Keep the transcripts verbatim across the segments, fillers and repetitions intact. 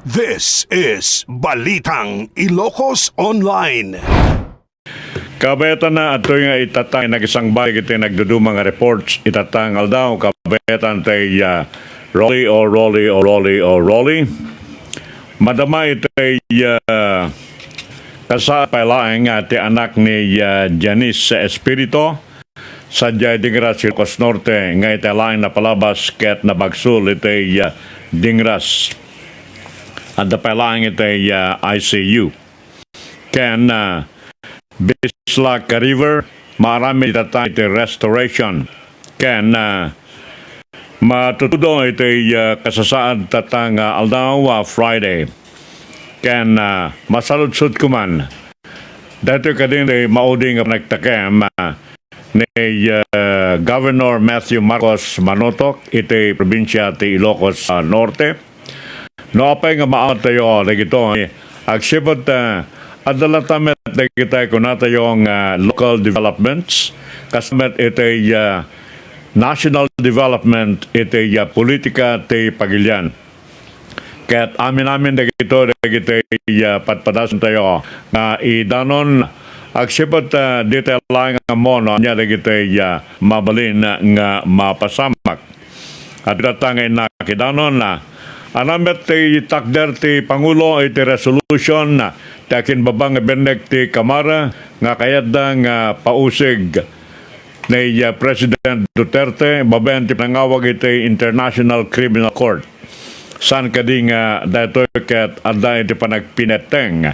This is Balitang Ilocos Online. Kabaetanna, adtoy nga itatta nga nagisangbay iti nagduduma nga reports itatta nga aldaw. Kabaetan tay, ah, Rolly o Rolly o Rolly o Rolly. Madama itay, ah, kasaad pay laeng nga ti anak ni, ah, Janice Espirito, sadiay dingras Ilocos Norte, nga itay laeng napalabas ket nabagsul itay, ah, dingras. Adda pay laeng itay, ah, I C U. Ken, ah, Bislak River, maaramid itatta iti restoration. Ken, ah, matutudo iti, ah, kasasaad tatta nga aldaw, ah, Friday. Ken, ah, masaludsodko man. Daytoy kadin ti maudi nga panagtakem, ah, ni, ah, Governor Matthew Marcos Manotok iti probinsia ti Ilocos, ah, Norte. No apay nga maawat tayo dagitoy, agsipud, ah, adda latta met dagiti kunatayo nga local developments, kas met iti, ah, national development iti, ah, politika ti pagilian. Ket amin-amin dagito dagiti, ah, padpadasan tayo nga idanon, agsipud, ah, di tayo laeng ammo no ania dagiti, ah, mabalin nga mapasamak. Ket itatta nga innak idanon, ah, ania met ti takder ti Pangulo iti resolution, ah, ti akinbaba nga bennek ti Kamara nga kayatda nga pausig ni, ah, President Duterte babaen ti panangawag iti International Criminal Court. Saan kadi nga daytoy ket adda iti panagpinetteng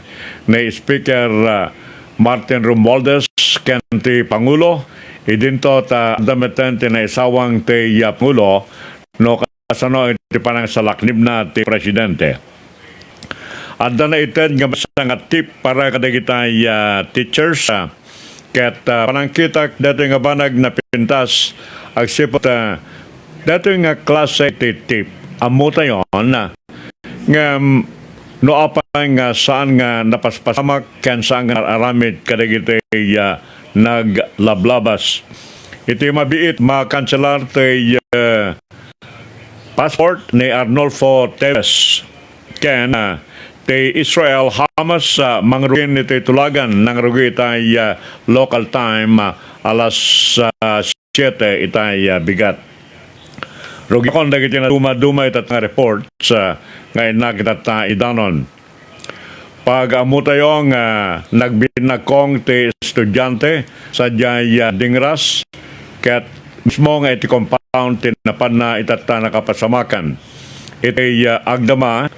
ni Speaker, ah, Martin Romualdez ken ti Pangulo, idinto ta adda metten ti naisawang ti, ah, Pangulo no kasano iti panangsalaknibna ti Presidente. Adda naited nga maysa nga tip para kadagiti, ah, teachers, ah, ket, ah, panangkitak daytoy nga banag napintas agsipud, ah, daytoy nga klase ti tip. Ammotayon, ah, ngem no apay nga saan nga napaspasamak ken saan nga aramid kadagiti, ah, naglablabas. Iti mabiit, makanselar ti, ah, passport ni Arnulfo Teves ken, ah, ti Israel-Hamas, ah, mangrugin iti tulagan, nangrugi itay, ah, local time, ah, alas, ah, siete itay, ah, bigat. Rugikon dagiti nadumaduma itatta nga reports, ah, nga innak itatta idanon. Pag-ammotayo nga nagbinnagkong ti estudiante sadiay, ah, dingras ket mismo nga iti compound ti napanna itatta nakapasamakan. Iti, ah, agdama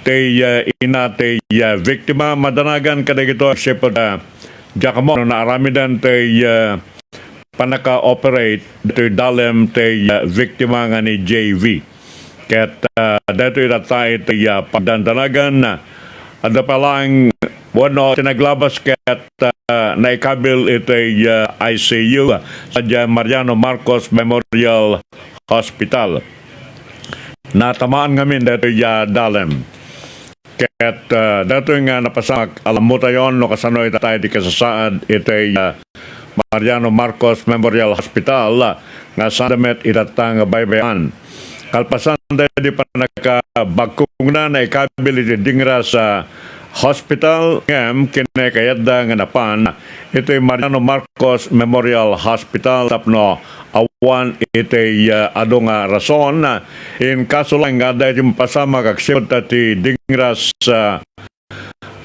ti, ah, ina ti, ah, biktima, madanagan kadagito agsipud, ah, Giacomo no naaramiden ti, ah, pannaka-operate ditoy dalem ti, ah, biktima nga ni J V. Ket, ah, daytoy itatta iti, ah, pagdandanagan, ah, adda pay laeng wenno ti naglabas ket, ah, naikabil iti, ah, I C U, ah, sadiay Mariano Marcos Memorial Hospital. Natamaan ngamin daytoy, ah, dalem. Ket, ah, daytoy nga napasamak, ammotayon no kasano itatta ti kasasaad iti, ah, Mariano Marcos Memorial Hospital, ah, nga saan met itatta nga baybay-an. Kalpasan daydi pannakabagkogna, naikabil iti dingras a hospital, ngem kinakayatda nga napan iti Mariano Marcos Memorial Hospital tapno awan iti, ah, adu nga rason. Inkaso laeng nga adda iti mapasamak agsipud ti dingras a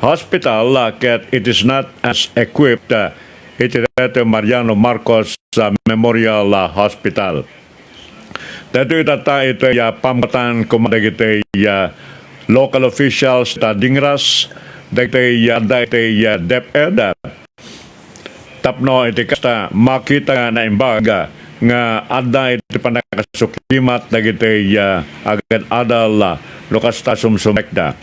hospital, ah, ket it is not as equipped, ah, iti daytoy Mariano Marcos, ah, Memorial, ah, Hospital. Daytoy itatta iti, ah, pamkatan koma dagiti, ah, local officials ta dingras, dagiti, ah, adda iti, ah, DepEd, ah, tapno iti kasta, makita nga naimbag, ah, nga adda iti pannakasukimat dagiti, ah, agad-adal, ah, no kasta sumsumrekda.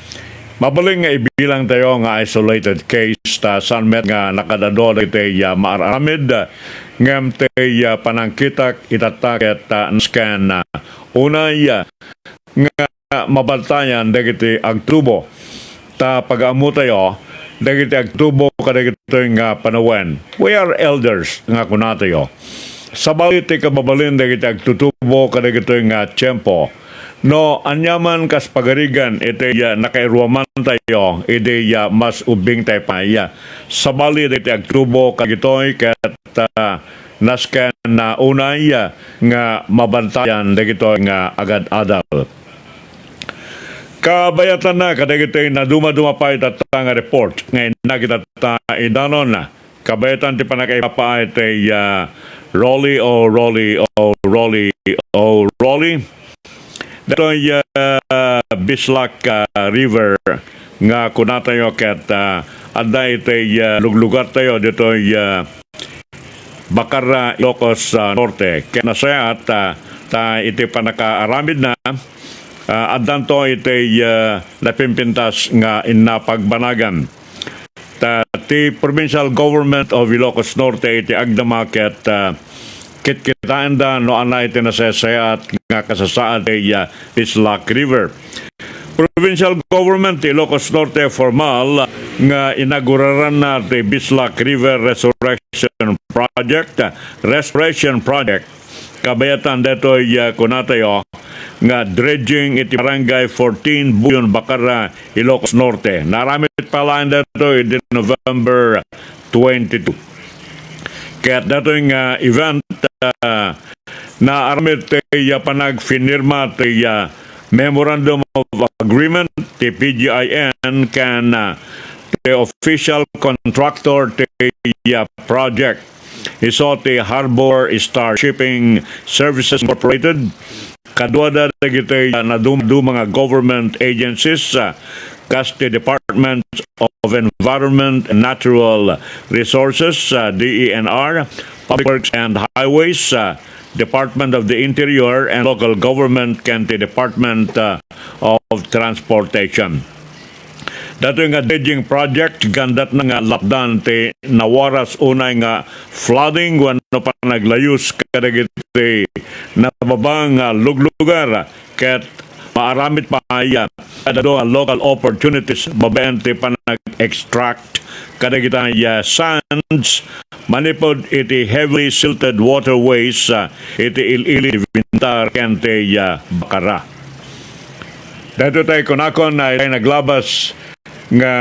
Mabalin nga ibilang tayo nga isolated case ta saan met nga nakaad-adu dagiti, ah, maaramid, ah, ngem ti, ah, panangkitak itatta ket, ah, nasken, ah, unay, ah, nga mabantayan dagiti agtubo. Ta pag-ammo tayo, dagiti agtubo kadagitoy nga panawen. We are elders nga kuna tayo. Sabali ti kababalin dagiti agtutubo kadagitoy nga tiempo. No aniaman kas pagarigan iti, ah, nakairuamantayo, idi, ah, mas ubbingtayo pay, ah, sabali dagiti agtubo kadagitoy ket, ah, nasken a unay, ah, nga mabantayan dagitoy nga agad-adal. Kabayatanna kadagitoy nadumaduma pay tatta nga report nga innak itatta idanon. Kabayatan ti pannakaipapaay ti, ah, Rolly, oh Rolly, oh Rolly, oh Rolly. Ditoy, ah, Bislak, ah, River nga kunatayo ket, ah, adda iti, ah, luglugartayo ditoy, ah, Bacarra, Ilocos, ah, Norte. Ket nasayaat, ah, ta iti pannakaaramidna, ah, addanto iti, ah, napimpintas nga innapagbanagan. Ta ti Provincial Government of Ilocos Norte iti agdama ket, ah, kitkitaenda no ania iti nasayaat nga kasasaad ti, ah, Bislak River. Provincial Government ti Ilocos Norte formal nga inaguraranna ti Bislak River Resurrection Project, Restoration Project. Kabayatan detoy, ah, kunatayo nga dredging iti Barangay fourteen, Buyon, Bacarra, Ilocos Norte. Naaramid pay laeng detoy idi November twenty-two. Ket detoy nga event, ah, naaramid ti, ah, panagfinirma ti, ah, Memorandum of Agreement ti P G I N ken, ah, ti official contractor ti, ah, project. Isu ti Harbor Star Shipping Services Incorporated. Kaduada dagiti, ah, nadum-, duma nga government agencies, ah, kas ti Department of Environment and Natural Resources, ah, D E N R, Public Works and Highways, ah, Department of the Interior and Local Government ken ti Department, ah, of Transportation. Datoy nga dredging project, gandatna nga lapdan ti nawaras unay nga flooding wenno panaglayus kadagiti nababa nga luglugar, ket maaramid pay, ah, kadado a local opportunities babaen ti panag-extract kadagiti, ah, sands manipud iti heavily silted waterways, ah, iti il-ili ti Vintar ken ti, ah, Bacarra. Daytoy tay kunakon a itay naglabas nga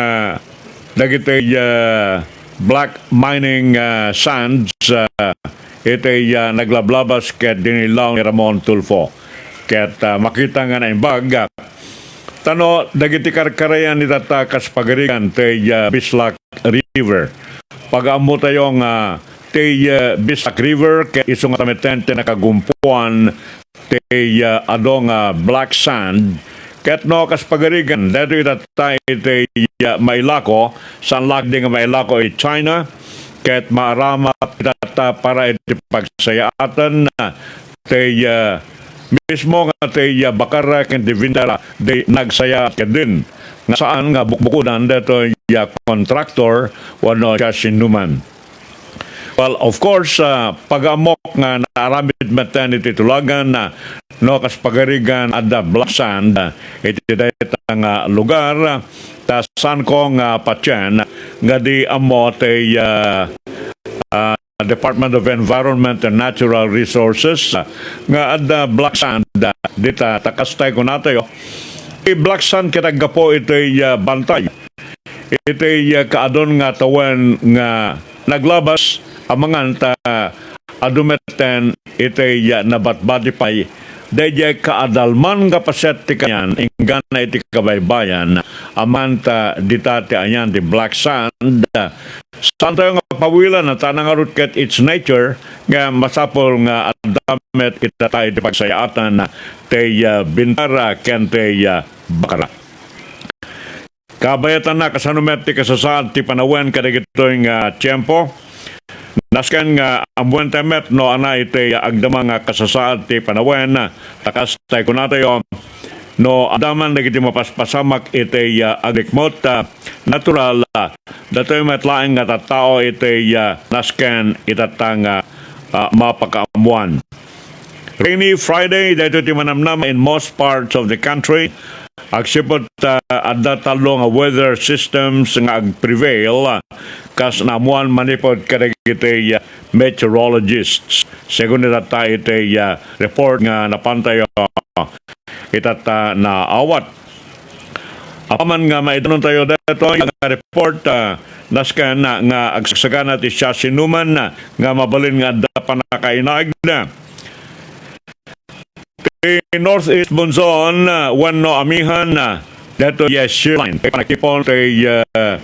dagiti, ah, black mining, ah, sands, ah, itay, ah, naglablabas ket dinillaw ni Ramon Tulfo. Ket, ah, makita nga naimbag, ah, tano dagiti karkarayan itatta kas pagarigan ti, ah, Bislak River. Pagaammotayo nga ti, ah, Bislak River ket isu nga tameten ti nakagumpuan ti, ah, adu nga black sand. Ket no kas pagarigan, daytoy itatta iti, ah, mailako, saan la ketdi nga mailako iti China, ket maaramat itatta para iti pagsayaatan ti, ah, mismo nga ti, ah, Bacarra ken ti Vintar di nagsayaat ketdin. Nga saan nga bukbukodan daytoy, ah, contractor wenno siasinoman. Well, of course, ah, pagammok nga naaramid metten iti tulagan, ah, no kas pagarigan adda black sand, ah, iti dayta nga lugar, ah, ta saanko nga patien nga di ammo ti, ah, ah, Department of Environment and Natural Resources, ah, nga adda black sand, ah, dita, ta kastay kunatayo, ti black sand ket aggapu iti, ah, bantay. Iti, ah, kaadun nga tawen nga naglabas, amangan ta adu metten iti, ah, nabatbati pay daydiay kaadalman nga paset ti kanian inggana iti kabaybayan, amangan ta dita ti anian ti black sand. Saantayo nga pawilan ta nangarud ket it's nature nga masapul nga adda met itatta iti pagsayaatan ti, ah, Vintar ken ti, ah, Bacarra. Kabayatanna, kasano met ti kasasaad ti panawen kadagitoy nga tiempo? Nasken nga ammoentayo met no ania iti agdama nga kasasaad ti panawen, ta kastay kunatayo, no adda man dagiti mapaspasamak iti, ah, agrikmut, ah, natural, ah, datoy met laeng nga tattao iti, ah, nasken itatta nga, ah, mapakaammoan. Rainy Friday, daytoy ti manamnama in most parts of the country. Agsipud ta adda tallo nga weather systems nga agprevail, kas naammoan manipud kadagiti, ah, meteorologists. Segun itatta iti, ah, report nga napantayo itatta naawat. Apaman nga maidanontayo daytoy nga report, ah, nasken nga agsagsagana ti siasinoman nga mabalin nga adda pannakainaigna. Ti Northeast Monzon, ah, wenno amihan, ah, daytoy, yes, shear line. Ti panagtipon ti, ah,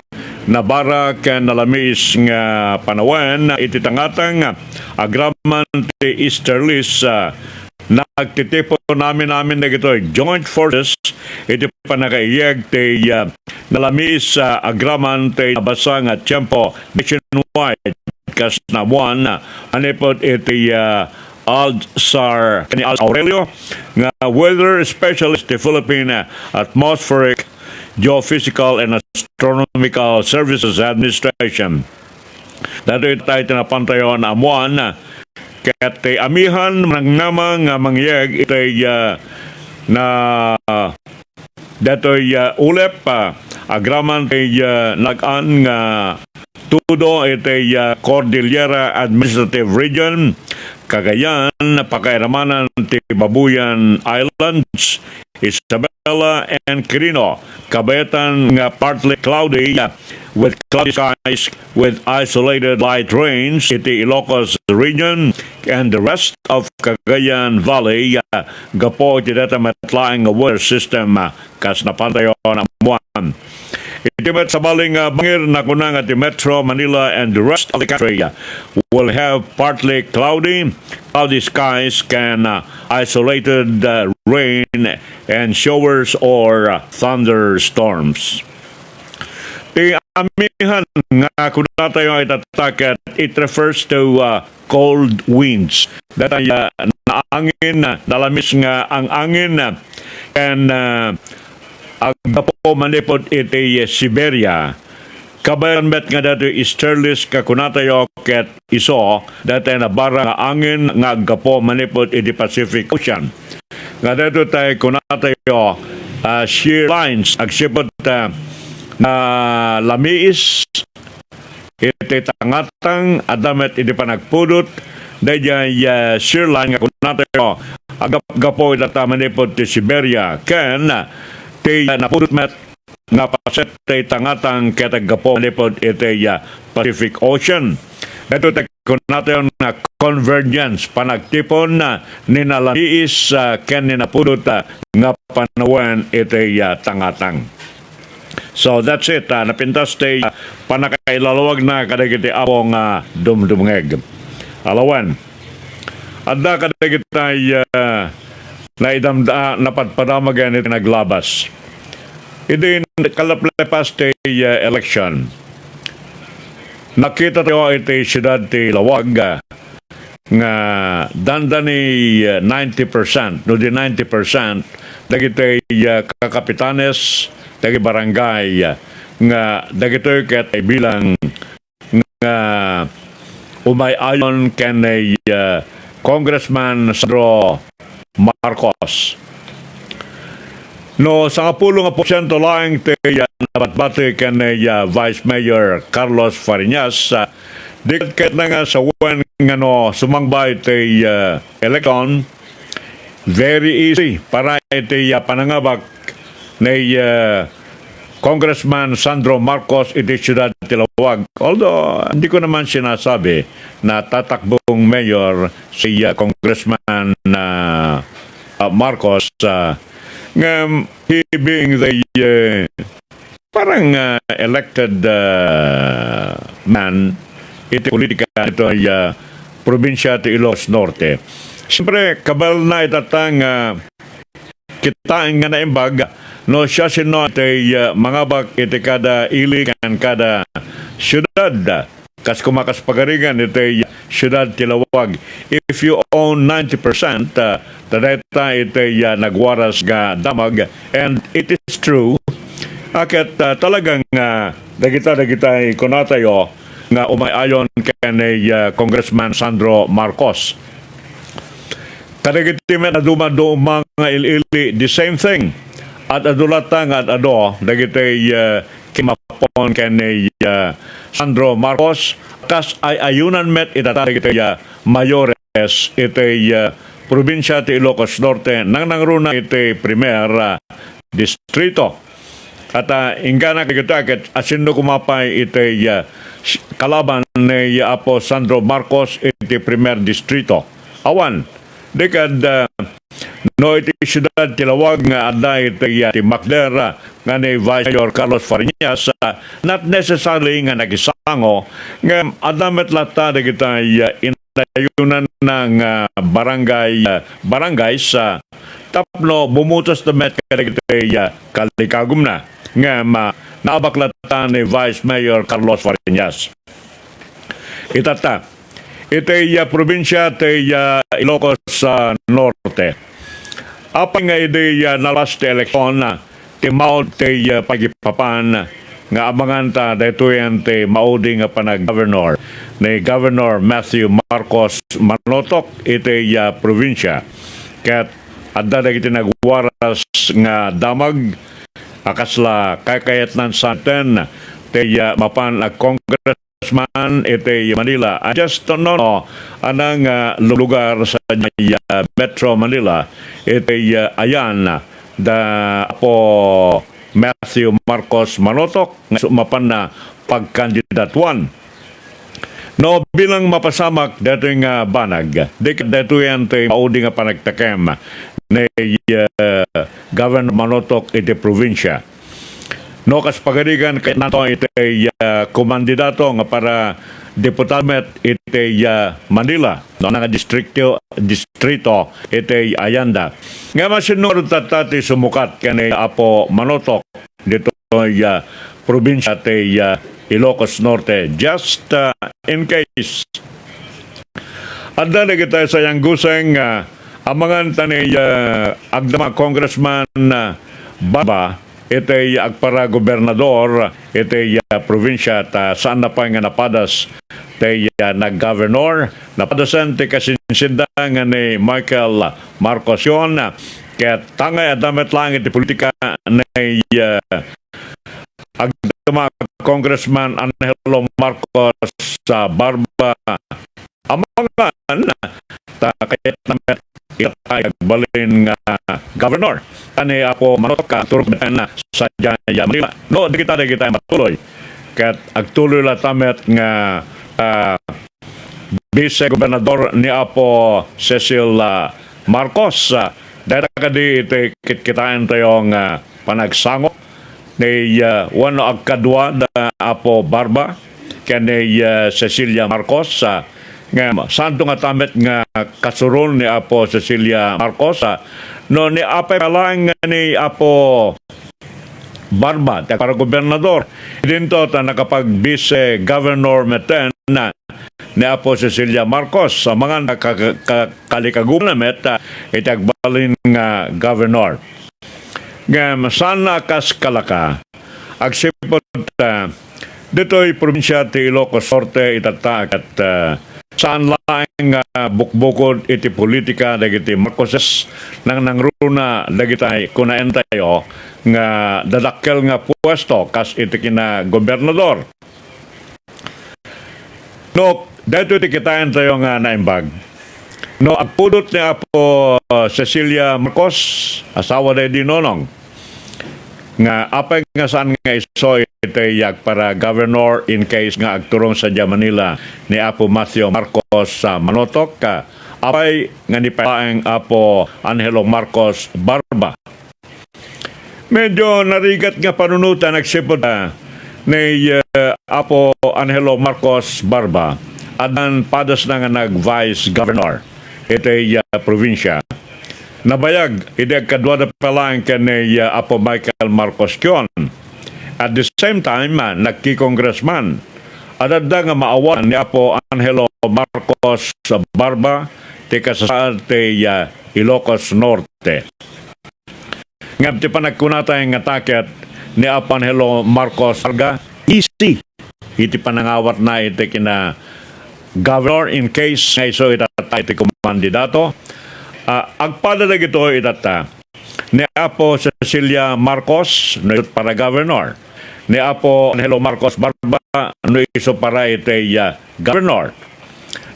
nabara ken nalamiis nga panawen iti tangatang, ah, agraman ti easterlies, ah, nagtitipon amin-amin dagitoy joint forces iti pannakaiyeg ti, ah, nalamiis, ah, agraman ti nabasa nga tiempo nationwide. Kas naammoan, ah, manipud iti, ah, ALSAR, ni ALSAR Aurelio, nga weather specialist ti Philippine Atmospheric, Geophysical and Astronomical Services Administration. Daytoy ita ti napantayo nga ammoan, ket ti amihan manangnama nga mangyeg iti, ah, na, daytoy, ah, ulep, ah, agraman ti, ah, nag-an nga tudo iti, ah, Cordillera Administrative Region, Cagayan, pakairamanan ti Babuyan Islands, Isabela and Quirino, kabayatan nga partly cloudy, ah, with cloudy skies with isolated light rains iti Ilocos Region and the rest of Cagayan Valley, ah, gapu iti dayta met laeng nga weather system, ah, kas napantayo nga ammoan. Iti met sabali nga bangir, nakuna nga ti Metro Manila and the rest of the country will have partly cloudy, cloudy skies can, uh, isolated, uh, rain and showers or, uh, thunderstorms. Ti amihan nga kunatayo itatta ket it refers to, uh, cold winds. Dayta, uh, naangin, nalamis nga ang-angin, uh, and, uh, aggapu manipud iti Siberia. Kabayan met nga daytoy easterlies nga kunatayo ket isu, dayta nabara nga angin nga aggapu manipud iti Pacific Ocean. Nga daytoy tay kunatayo, ah, shear lines, agsipud, ah, nalamiis iti tangatang, adda met iti panagpudot, daydiay, ah, shear line nga kunatayo, agap-gapu itatta manipud ti Siberia, ken ti, ah, napudot met nga paset ti tangatang ket aggapu manipud iti, ah, Pacific Ocean. Daytoy ti kunatayo nga convergence, panagtipon, ah, ni nalamiis, ah, ken ni napudot, ah, nga panawen iti, ah, tangatang. So, that's it. Ah, napintas ti, ah, pannakailalawagna kadagiti apo nga dumdumngeg. Alawen, adda kadagiti, ah, naidamda-, napadpadamagen iti naglabas. Idi kalaplepas ti, ah, election, nakitatayo iti siudad ti Laoag, ah, nga dandani, ah, ninety percent, no di ninety percent, dagiti, ah, kakapitanes, dagiti barangay, ah, nga dagitoy ket ay bilang nga umay-ayon ken ni, ah, Congressman Sandro Marcos. No, sangapulo nga porsiento laeng ti, ah, nabatbati ken ni, ah, Vice Mayor Carlos Fariñas, ah, di ket nga sawen nga no sumangbay ti, ah, eleksyon, very easy para iti, ah, panangabak ni, ah, Congressman Sandro Marcos iti siudad ti Laoag. Although, hindi ko naman sinasabi na tatakbong mayor si, ah, Congressman, ah, ah, Marcos, ah, ngem he being the, ah, parang, ah, elected, ah, man iti politika iti, ah, probinsya ti Ilocos Norte. Siyempre, kabal na itatta nga kitaen nga naimbag no siasino ti, ah, mangabak iti kada ili ken kada siudad. Kas koma kas pagarigan iti siudad ti Laoag. If you own ninety percent, ah, ta dayta iti, ah, nagwaras nga damag, and it is true. Ket, ah, talagang, ah, dagita, dagita kunatayo nga umay-ayon ken ni, ah, Congressman Sandro Marcos. Kadagiti met a dumaduma nga il-ili, the same thing. Ad-adu latta nga ad-adu dagiti, ah, kimmapon ken ni, ah, Sandro Marcos, kas ay-ayunan met itatta dagiti, ah, mayores iti, ah, probinsia ti Ilocos Norte, nangnangruna iti primer, ah, distrito. Ket, ah, ingganak dagitoy ket asinno koma pay iti, ah, kalaban ni Apo Sandro Marcos iti primer distrito. Awan, di kad, ah, no iti siudad ti Laoag nga adda iti, ah, ti makder, ah, nga ni Vice Mayor Carlos Fariñas, ah, not necessarily nga nakisango, ngem adda met latta dagiti, ah, inayonanna nga barangay, ah, barangays, ah, tapno bumutos da met kadagiti, ah, kalikagumna. Ngem, ah, naabak latta ni Vice Mayor Carlos Fariñas. Itatta, iti, ah, probinsia ti, ah, Ilocos, ah, Norte. Apay nga idi, ah, nalpas ti eleksion, ah, ti maud ti, ah, pagipapan nga amangan ta daytoyen ti maudi nga panag-governor ni Governor Matthew Marcos Manotok iti, ah, probinsia. Ket adda dagiti nagwaras nga damag a kasla kakayatnan sa ten ti, ah, mapan a congressman iti Manila. A just no, no, anang, ah, lugar sa, ah, Metro Manila iti, ah, ayan da Apo Matthew Marcos Manotok nga su-, mapanna pagkandidatuan. No, bilang mapasamak daytoy nga banag, di ket daytoyen ti maudi nga panagtakem ni, eh, Governor Manotok iti probinsia. No, kas pagarigan, kayatnanto iti, eh, kumandidato nga para diputado met iti, eh, Manila, no, nga distrito, distrito iti ayanda. Nga masinungod tatta ti sumukat ken ni Apo Manotok ditoy, ah, probinsia ti, ah, Ilocos Norte. Just, ah, in case. Adda dagiti sayang guseng, ah, amangan ta ni, ah, agdama Congressman, ah, Barba iti agpara gobernador iti, ah, probinsia ta saan na pay nga napadas ti, ah, nag-governor. Napadasen ti kasinsinda nga ni Michael Marcos Junior Ket tangay adda met laeng iti politika ni, ah, agdama Congressman Angelo Marcos, ah, Barba. Amangan ta kayatna met ita agbalin nga governor. Ken ni Apo Manotok agturong met sadiay Manila. No, dagita, dagita matuloy. Ket agtuloy latta met nga, ah, Vice Gobernador ni Apo Cecil, ah, Marcos. Ah, dayta kadi iti kitkitaentayo nga panagsango ni, ah, wenno agkadua da Apo Barba ken ni, ah, Cecilia Marcos, ah, nga saanto ngata met nga kasurul ni Apo Cecilia Marcos, ah, no ni apay laeng nga ni Apo Barba, ti agparagobernador. Idinto ta nakapag-vice governor met ni Apo Cecilia Marcos, amangan ka, ka, ka, kalikagumna met, ah, iti agbalin nga governor. Ngem saan a kas kalaka, agsipud ta ditoy probinsia ti Ilocos Norte itatta ket, ah, saan laeng nga bukbukod iti politika dagiti Marcoses, nangnangruna dagiti kunaentayo nga dadakkel nga puesto kas iti kinagobernador. No, daytoy ti kitaentayo nga naimbag. No, agpudot ni Apo, uh, Cecilia Marcos, asawa daydi Nonong, nga apay nga saan nga isu iti agpara-governor in case nga agturong sadiay Manila ni Apo Matthew Marcos, ah, Manotok, ah, apay nga ni pay laeng Apo Angelo Marcos Barba. Medyo narigat nga panunotan agsipud, ah, ni, eh, Apo Angelo Marcos Barba, addan padasna nga nag-vice governor iti, ah, probinsia. Nabayag idi agkaduada pay laeng ken ni, ah, Apo Michael Marcos Junior At the same time, ah, nagki-congressman. Adda nga maawanan ni Apo Angelo Marcos Barba ti kasasaad ti, ah, Ilocos Norte. Ngem ti panagkunatayo nga taket ni Apo Angelo Marcos Barba, easy iti panangawatna iti kina-governor in case nga isu itatta iti kumandidato. Ah, agpada dagitoy itatta ni Apo Cecilia Marcos no isu para-governor, ni Apo Angelo Marcos Barba no isu para iti, ah, governor.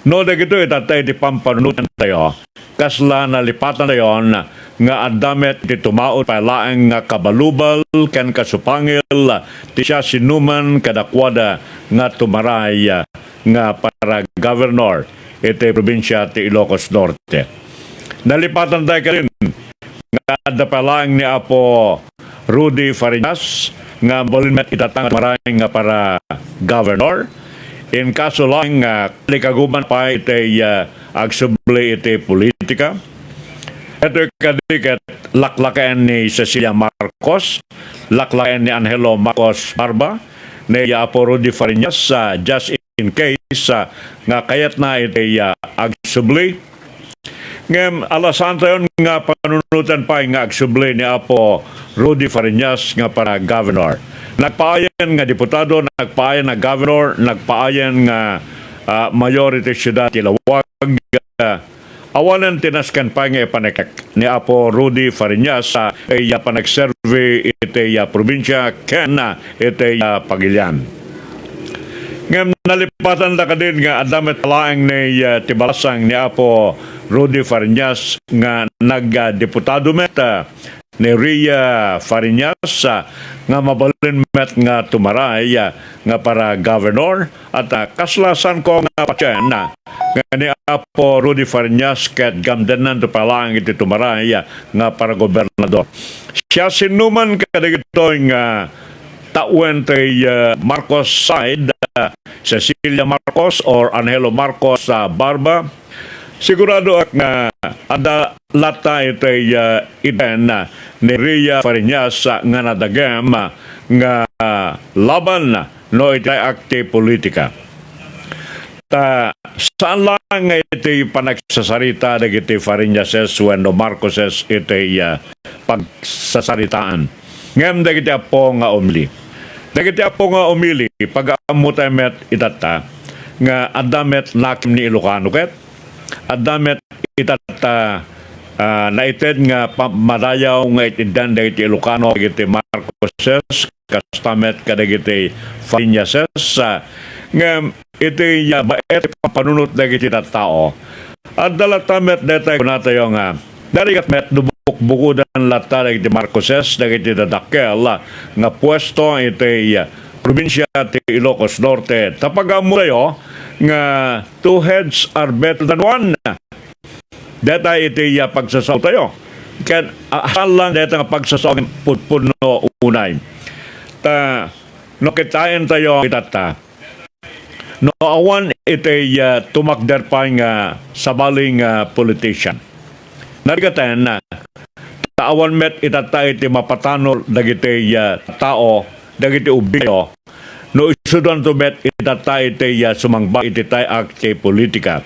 No dagitoy itatta iti pampanunotantayo, kasla nalipatantayon nga adda met iti tumaud pay laeng nga kabalubal ken kasupangil ti siasinoman kadakuada nga tumaray nga para governor iti probinsia ti Ilocos Norte. Nalipatan tayo kadin nga adda pay laeng ni Apo Rudy Fariñas nga mabalin met itatta nga tumaray nga para governor. In kaso laeng nga di kaguman pay iti, ah, agsubli iti politika. Itoy kadi ket laklakaen ni Cecilia Marcos, laklakaen ni Angelo Marcos Barba, ni Apo Rudy Fariñas, ah, just in case, ah, nga kayatna iti, ah, agsubli. Ngem alasantayon nga panunoten pay nga agsubli ni Apo Rudy Fariñas nga para governor. Nagpaayan nga diputado, nagpaayan nga governor, nagpaayan nga, ah, mayor iti siudad ti Laoag, ah, awanen ti nasken pay nga ipaneknek ni Apo Rudy Fariñas, ah, iya panagserbi iti iya probinsia ken, ah, iti iya pagilian. Ngem nalipatan da kadin nga adda met laeng ni, ah, ti balasang ni Apo Rudy Fariñas nga nagdiputado met, ah, ni Ria Fariñas, ah, nga mabalin met nga tumaray, ah, nga para governor, at, ah, kasla saanko nga patien, ah, nga ni Apo Rudy Fariñas ket gamdennanto pay laeng iti tumaray, ah, nga para gobernador. Siasinoman kadagitoy nga tawen ti, ah, Marcos side, ah, Cecilia Marcos or Angelo Marcos, ah, Barba, siguradoak nga adda latta iti, ah, iden, ah, ni Ria Fariñas, ah, nga nadagem, ah, nga, ah, laban, ah, no iti akti politika. Ta saan lang nga iti panagsasarita dagiti Fariñases wenno Marcoses iti, ah, pagsasaritaan. Ngem dagiti appo nga umili. Dagiti appo nga umili, pagaammo tayo met itatta nga adda met Nakkim ni Ilocano ket adda met itatta, ah, naited nga pammadayaw nga iteddan dagiti Ilocano dagiti Marcoses, kasta met kadagiti Fariñases, ah, ngem iti, ah, baet ti pampanunot dagiti tattao. Adda latta met dayta kunatayo nga narigat met no bukbukodan latta dagiti Marcoses dagiti dadakkel, ah, nga puesto iti, ah, probinsia ti Ilocos Norte. Ta pagaammotayo nga two heads are better than one. Deta iti, ah, pagsasaotayo. Ken, ah, saan lang deta nga pagsasao pudpudno unay. Ta, no kitaentayo itatta, no awan iti, ah, tumakder pay nga sabali nga politician. Narigaten, ta awan met itatta iti mapatanor dagiti, ah, tao, dagiti ubbio, no isudanto met itatta iti, ah, sumangba iti tay-ak ti politika.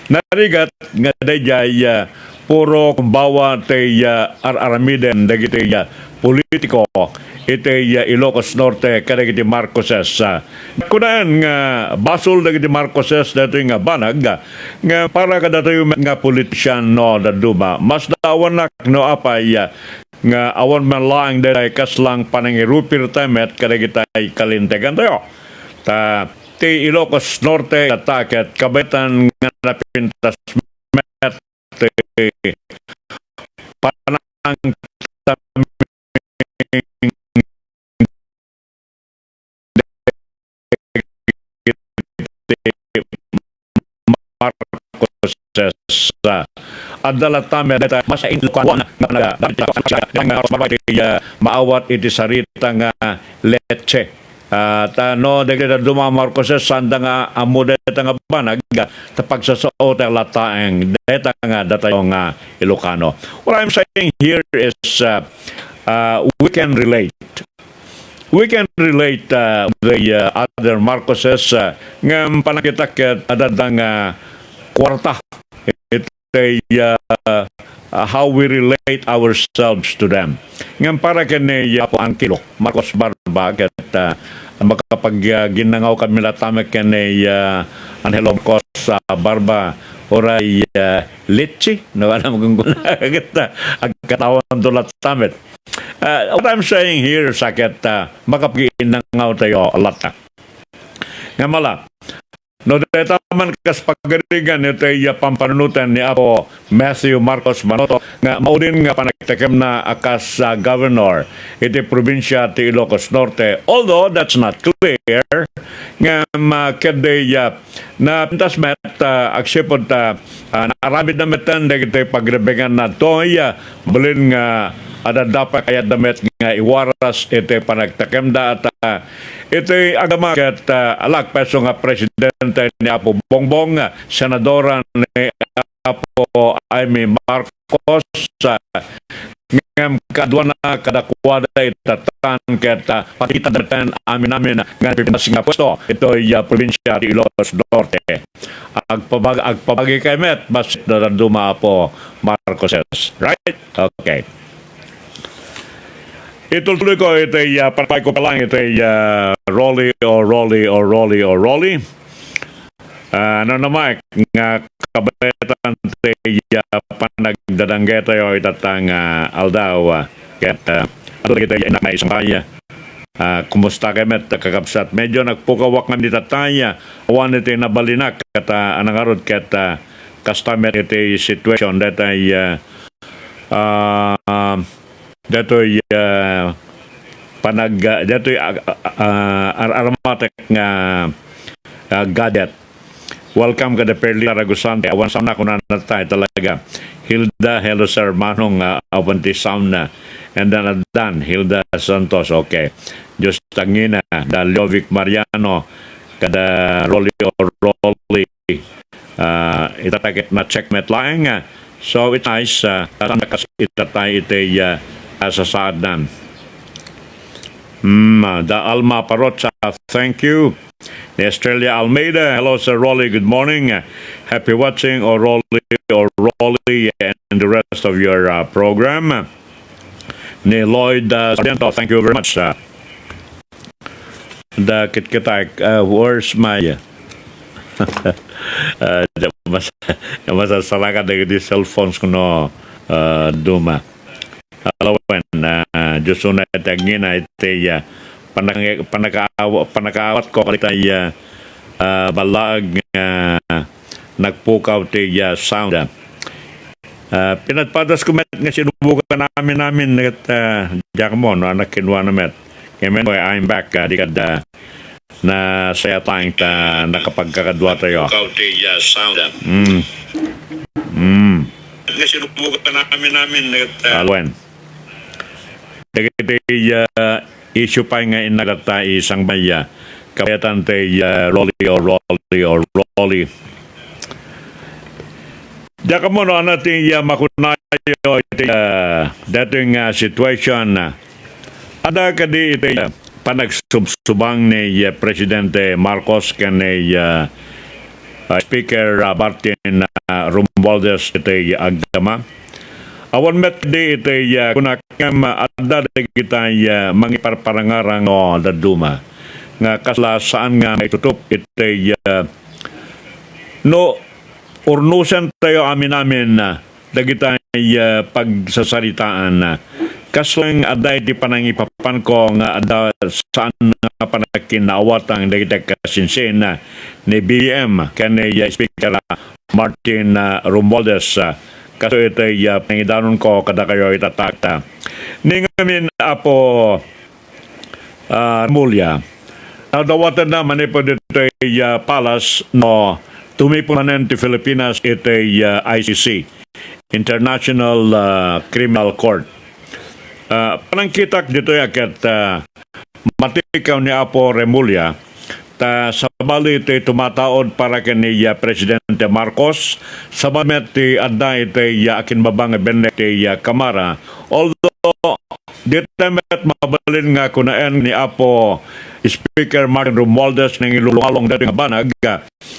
Narigat nga daydiay, ah, puro kumbawa ti, ah, ar-aramiden dagiti, ah, politiko iti, ah, Ilocos Norte kadagiti Marcoses, ah. Kunaen nga basol dagiti Marcoses daytoy nga banag, ah, nga para kadatayo met nga politician no dadduma. Masdaawnak no apay, ah, nga awan man laeng daydiay kaslang panangirupirtayo met kadagitay kalintegantayo. Ta ti Ilocos Norte, itatta ket kabayatan nga napintas met ti panangtaming Marcoses. Adda latta met dayta mas inlukuan nga panagadapit nga maawat iti sarita nga leche. Ah, ta no, dagiti dadduma a Marcoses, saanda nga ammo dayta nga banag, ta pagsasao ta lattaeng dayta nga datayo nga Ilocano. What I'm saying here is, uh, uh, we can relate. We can relate, uh, the, uh, other Marcoses, uh, ngem panagkita ket adda nga kwarta iti, uh, uh, how we relate ourselves to them. Ngem para ken ni Apo Angkilo Marcos Barba ket, uh, makapag, uh, ginnangaw kami latta met ken ni, uh, Angelo Marcos, uh, Barba, uray, uh, leche, no, alam kung kuna, ket, uh, agkatawanto latta met. Uh, what I'm saying here, saket, uh, makapaginnangaw tayo latta. Nga mala, No, dayta man kas pagarigan iti, ah, pampanunoten ni Apo Matthew Marcos Manoto nga maudin nga panagtekemna a kas, ah, governor iti probinsia ti Ilocos Norte. Although that's not clear, ngem, ah, ketdi, ah, napintas met, ah, agsipud ta, ah, naaramidna metten dagiti pagrebenganna ditoy, ah, balin nga adda pay kayatda met nga iwaras iti panagtekemda ta, ah, iti agama ket, ah, alakpeso nga presidente ni Apo Bongbong, ah, senadora ni Apo Imee Marcos, ah, ngem kaduana kadakuada itatan ket, ah, pagitadda metten amin-amin nga napipintas nga pwesto itoy, ah, probinsia ti Ilocos Norte. Agpabag-, agpabagi kay met, bassit dadduma Apo Marcoses. Right? Okay. Itultuloy ko iti, ah, panagpayko pa lang iti, ah, Rolly o Rolly o Rolly o Rolly. Ah, ano na, Mike, nga kabetan ti, ah, panagdadangge tayo itata nga aldaw, ah, ket, ah, adu dagiti innak maisangbay, ah, kumusta kay met, kakabsat? Medyo nagpukawak nga dita tay, ah, awan iti nabalinak ket, ah, anangarud ket, ah, kasta met iti situation daytay, ah, ah, daytoy, ah, panag-, ah, daytoy, ah, ah, ah, ar-, aromatic nga, ah, gadget. Welcome kada Perlita Ragusante. Awan sound na kunana tay talaga. Hilda, hello sir, Manong, ah, awan ti sound na. And then, ah, Dan, Hilda Santos, okay. Diyos tangina, da Liovic Mariano, kada Rolly o Rolly. Ah, itata ket na-check met laeng. So, it's nice, ah, tatan kas itata iti, ah, kasasaadnan. Mm, da Alma Parocha, thank you. Estrella Almeida, hello, Sir Rolly, good morning. Happy watching, O Rolly, O Rolly, and the rest of your, uh, program. Ni Lloyd, uh, Sarmiento, thank you very much, uh, da kitkitak, uh, where's my, uh, da-, mas-, masasarakan dagiti cellphones kuno, uh, duma. Alawen, ah, Diyos unay ti agngina iti, ah, panaka-, panakaawa-, panakaawatko kadagiti, ah, ah, ballaag nga nagpukaw ti, ah, sound. Ah, pinadpadasko met nga sinubukan amin-amin ket, ah, diak ammo no, annak kinwana met. Ngem anyway, I'm back, ah, di kad, ah, nasayataeng ta nakapagkakadua tayo. Pukaw ti, ah, sound. Mm. Mm. Nga sinubukan amin-amin ket, ah, alawen. Dagiti, ah, issue pay nga innak dayta isangbay, ah, kabayatan ti, ah, Rolly o Rolly o Rolly. Diak ammo no, anna ti, ah, makunayo iti, ah, daytoy nga situation, ah. Adda kadi iti, ah, panagsubsubang ni, ah, Presidente Marcos ken ni, ah, ah, Speaker, ah, Martin, ah, Romualdez iti agdama. Awan met kadi iti, ah, kunak ngem adda dagiti, ah, mangiparparangarang no dadduma nga kasla saan nga maitutup iti, ah, no urnosen tayo amin-amin, ah, dagiti, ah, pagsasaritaan. Kas laeng adda iti panangipapanko nga adda saan nga panagkinnaawatan dagiti kasinsin, ah, ni B B M ken ni, ah, Speaker, ah, Martin, ah, Romualdez, ah, kaso iti, ah, panangidanonko kadakayo ita takta. Ni ngamin, Apo, ah, Remulla. Nadawatenna manipud ditoy, ah, Palace no tumipon manen ti Filipinas iti, ah, I C C, International, ah, Criminal Court. Ah, panangkitak ditoy a ket, ah, matikaw ni Apo Remulla, ta sabali ti tumataud para ken ni, ah, Presidente Marcos, sabali met ti adda iti, ah, akinbaba nga bennek ti, ah, Kamara. Although, dita met mabalin nga kunaen ni Apo Speaker Martin Romualdez nangilulungalong daytoy nga banag,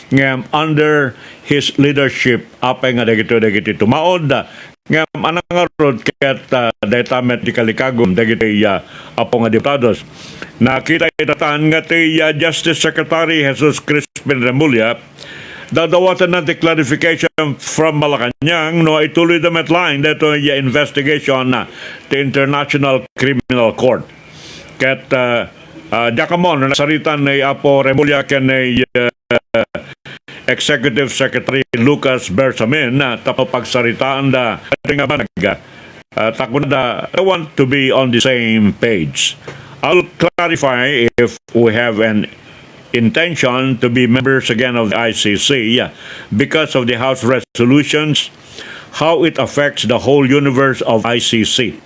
ngem under his leadership, apay nga dagitoy dagiti tumaud, ngem anangarud ket, ah, dayta met ti kalikagum dagiti, ah, apo nga diputados. Nakita itatan nga ti, ah, Justice Secretary Jesus Crispin Remulla, dadawatenna ti clarification from Malacañang no ituluyda met laeng daytoy, ah, investigation, ah, ti International Criminal Court. Ket, ah, ah, diak ammo no nasaritan ni Apo Remulla ken ni, ah, Executive Secretary Lucas Bersamin, ah, tapno pagsaritaanda iti nga banag. Ah, ta kunada, "I want to be on the same page. I'll clarify if we have an intention to be members again of the I C C, ah, because of the House resolutions, how it affects the whole universe of I C C."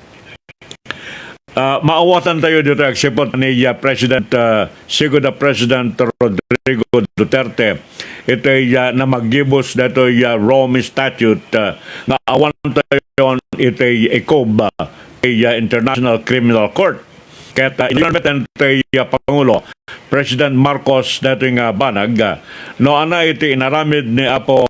Ah, maawatantayo ditoy agsipud ni, ah, President, ah, Sigud a President Rodrigo Duterte, iti, ah, namaggibus daytoy, ah, Rome Statute, ah, nga awantayon iti ikob, ah, iti, ah, International Criminal Court. Ket, ah, inunay met ti, ah, Pangulo, President Marcos daytoy nga banag, ah, no ania iti inaramid ni Apo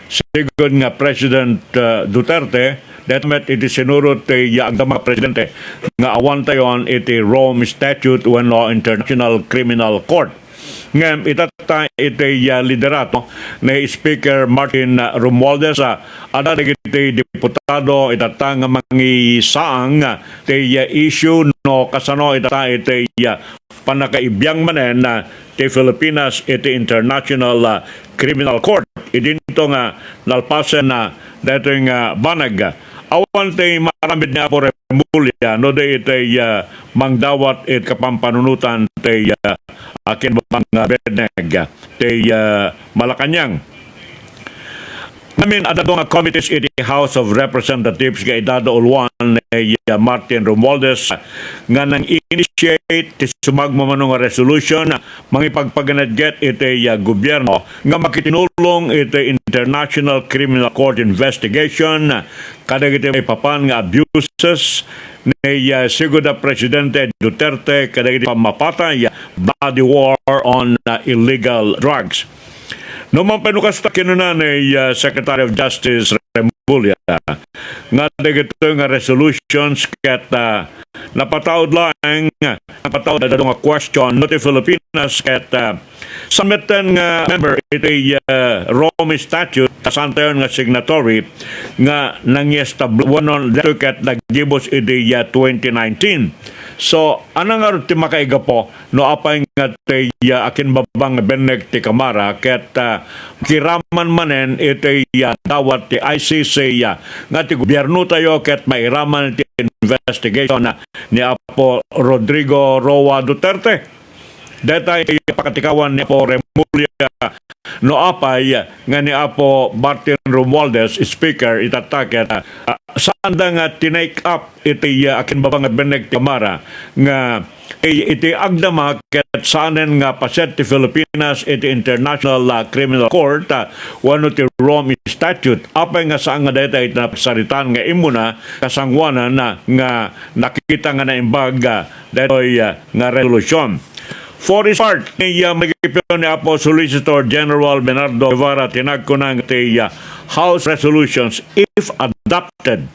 Sigud nga President, ah, Duterte, daytoy met iti sinurot ti, ah, agdama nga presidente nga awantayon iti Rome Statute wenno International Criminal Court. Ngem itatta iti, ah, liderato ni Speaker Martin, ah, Romualdez, ah, adda dagiti diputado itatta nga mangisaang, ah, ti, ah, issue no kasano itatta iti, ah, pannakaibiang manen, ah, ti Filipinas iti International, ah, Criminal Court. Idinto nga nalpasen na daytoy nga banag. Awan ti maaramid ni Apo Remulla no di iti, ah, mangdawat iti kapampanunotan ti, ah, akinbabang nga binneg ti, ah, Malacañang. Ngamin, adda adu nga committees iti House of Representatives nga idadauluan ni, ah, Martin Romualdez nga nang-initiate ti sumagmamano nga resolution mangipagpaganetget iti, ah, gobierno nga makitinulong iti International Criminal Court investigation kadagiti maipapan nga abuses ni, ah, Sigud a Presidente Duterte kadagiti pammapatay, body war on, ah, illegal drugs. No mapay no kasta, kinuna ni, ah, Secretary of Justice Remulla nga dagitoy nga resolutions ket, ah, napataud laeng, napataud daytoy nga question no ti Filipinas ket, ah, saan metten nga member iti, ah, Rome Statute, ta saantayon nga signatory nga nangiestabli wenno daytoy ket naggibus iti, ah, twenty nineteen. So, ania ngarud ti makaigapu no apay nga ti, ah, akinbabang nga binneg ti Kamara ket, ah, makiraman manen iti, ah, dawat ti I C C, ah, nga ti gobiernotayo ket mairaman iti investigation, ah, ni Apo Rodrigo Roa Duterte? Dayta iti pakatikawan ni Apo Remulla no apay nga ni Apo Martin Romualdez, Speaker, itatta ket, ah, saanda nga tinake up iti, ah, akinbabang nga binneg ti Kamara nga i-, iti agdama ket saanen nga paset ti Filipinas iti International, ah, Criminal Court, ah, wenno ti Rome Statute. Apay nga saan nga dayta iti napagsaritaan nga immuna kasangoanan, ah, nga nakita nga naimbag, ah, daytoy, ah, nga resolusyon. For his part, ni, ah, mangipon ni Apo Solicitor General Bernardo Guevara ti nagkuna nga ti, ah, House resolutions, if adopted,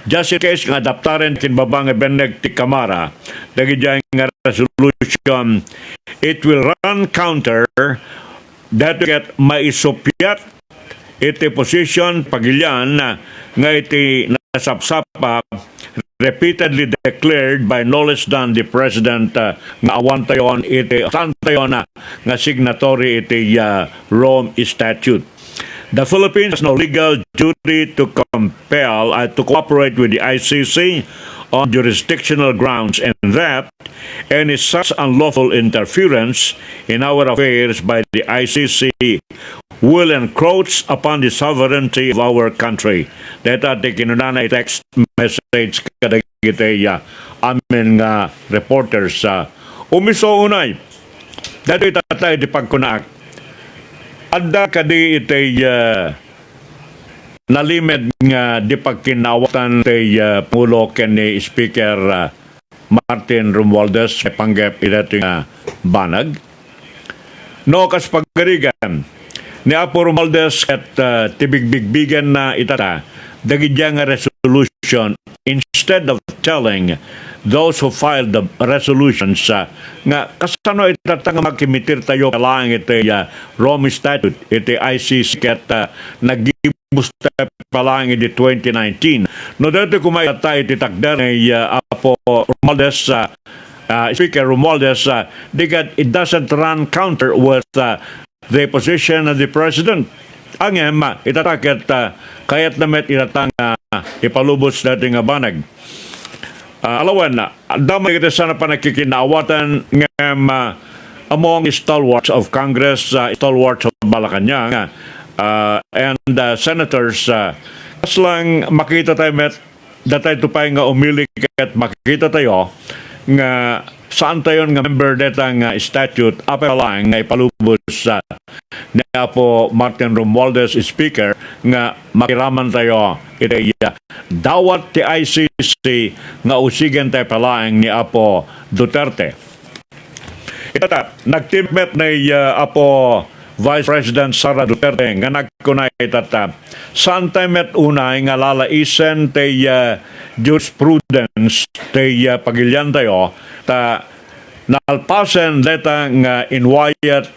just in case nga adaptaren iti akinbaba nga binneg ti Kamara dagiti nga resolution, it will run counter daytoy ket maisuppiat iti position pagilian nga iti nasapsapa repeatedly declared by no less than the President, uh, nga awantayon iti, saantayon, uh, nga signatory iti, uh, Rome Statute. The Philippines has no legal duty to compel, uh, to cooperate with the I C C on jurisdictional grounds, and that any such unlawful interference in our affairs by the I C C will encroach upon the sovereignty of our country. Dayta ti kinunana iti text message kadagiti, ah, amin nga reporters. Ah, umiso unay, daytoy itatta iti pagkunaak. Adda kadi iti, ah, nalimed nga di pagkinnaawatan ti, ah, Pangulo ken ni Speaker, ah, Martin Romualdez maipanggep iti daytoy nga banag? No, kas pagarigan ni Apo Romualdez ket, ah, ti bigbigbigenna itatta dagiti nga resolution, instead of telling those who filed the resolutions, ah, nga kasano itatta nga makimitirtayo laeng iti, ah, Rome Statute, iti I C C ket, ah, naggi- Busta pa lang idi twenty nineteen. No, daytoy koma itatta iti takder ni, ah, Apo Romualdez, ah, ah, Speaker Romualdez, ah, di ket it doesn't run counter with, ah, the position of the president. Ngem, ah, ita ta ket, ah, kayatna met ita ta nga ipalubos daytoy nga banag. Ah, alawen, ah, adda met dagiti saan a pannakikinaawatan ngem, ah, among stalwarts of Congress, ah, stalwarts of Malacañang, ah, and, ah, senators, ah, kas lang makita tayo met, datayto pay nga umili ket makita tayo nga saan tayon nga member deta nga statute, apay laeng nga ipalubos, ah, ni Apo Martin Romualdez, Speaker, nga makiraman tayo iti, ah, dawat ti I C C nga usigen tayo pay laeng ni Apo Duterte. Itata, nagtimek ni, ah, Apo Vice President Sara Duterte nga nagkuna itata, saan tayo met unay nga lalaisen ti, ah, jurisprudence ti, ah, pagilian tayo, ta nalpasen deta nga inwayat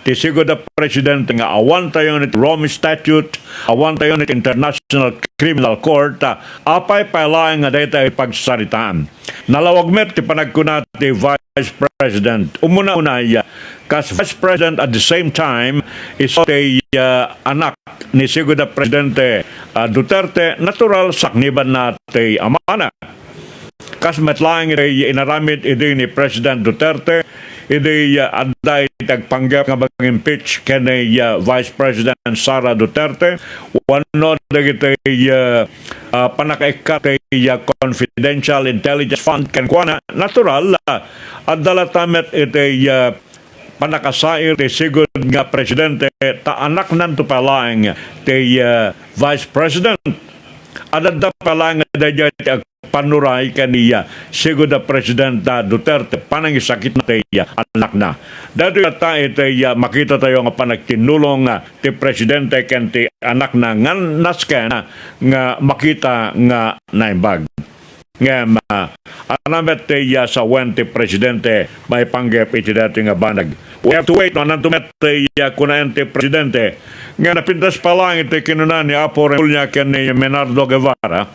ti sigud a presidente nga awan tayo iti Rome Statute, awan tayo iti International Criminal Court, ah, apay pay laeng nga dayta ipagsaritaan. Nalawag met ti panagkuna ti Vice President. Umuna-una, iya, kas Vice President at the same time, isu ti, ah, anak ni sigud a Presidente, ah, Duterte, natural, saknibanna ti amana. Kas met laeng iti inaramid idi ni President Duterte, idi, ah, adda iti agpanggep nga mag-impeach ken ni, ah, Vice President Sara Duterte, wenno dagiti, ah, ah, pannakaikkat ti, ah, confidential intelligence fund kenkuana, natural, ah, adda latta met iti, ah, pannakasair ti sigud nga presidente ta anaknanto pay laeng ti, ah, Vice President. Adda pay laeng daydiay ti agpannuray ken ni, ah, sigud a Presidenta Duterte, panangisakitna ti, ah, anakna. Daytoy latta iti, ah, makita tayo nga panagtinnulong, ah, ti presidente ken ti anakna nga nasken, ah, nga makita nga naimbag. Ngem, ah, ania met ti, ah, sawen ti presidente maipanggep iti daytoy nga banag? We have to wait, no? Ananto met ti, ah, kunaen ti presidente nga napintas pay laeng iti kinuna ni Apo Remulla ken ni Menardo Guevara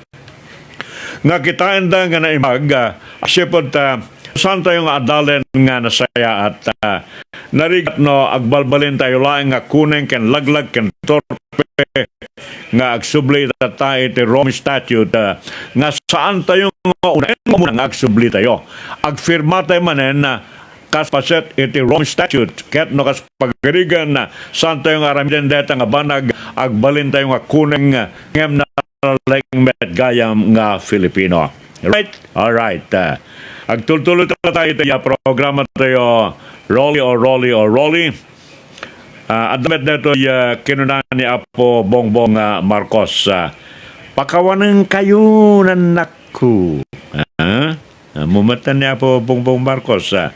nga kitaenda nga naimbag, ah, agsipud ta saan tayo nga adalen nga nasayaat, ah, narigat no agbalbalin tayo laeng nga kuneng ken laglag ken torpe nga agsubli itatta iti Rome Statute, ah, nga saan tayo nga unaen nga umuna nga agsubli tayo. Agfirma tayo manen, ah, kas paset iti Rome Statute, ket no kas pagarigan, ah, saan tayo nga aramiden dayta nga banag, agbalin tayo nga kuneng, ah, ngem nalaing met gayam nga Filipino. Right? All right. Ah, agtultuloy tayo iti, ah, programa tayo, Rolly or Rolly or Rolly. Ah, adda met daytoy, ah, kinuna ni Apo Bongbong, ah, Marcos, ah, "Pakawanenkayo, nannakko." Ah? Ah, mumatan ni Apo Bongbong Marcos, ah,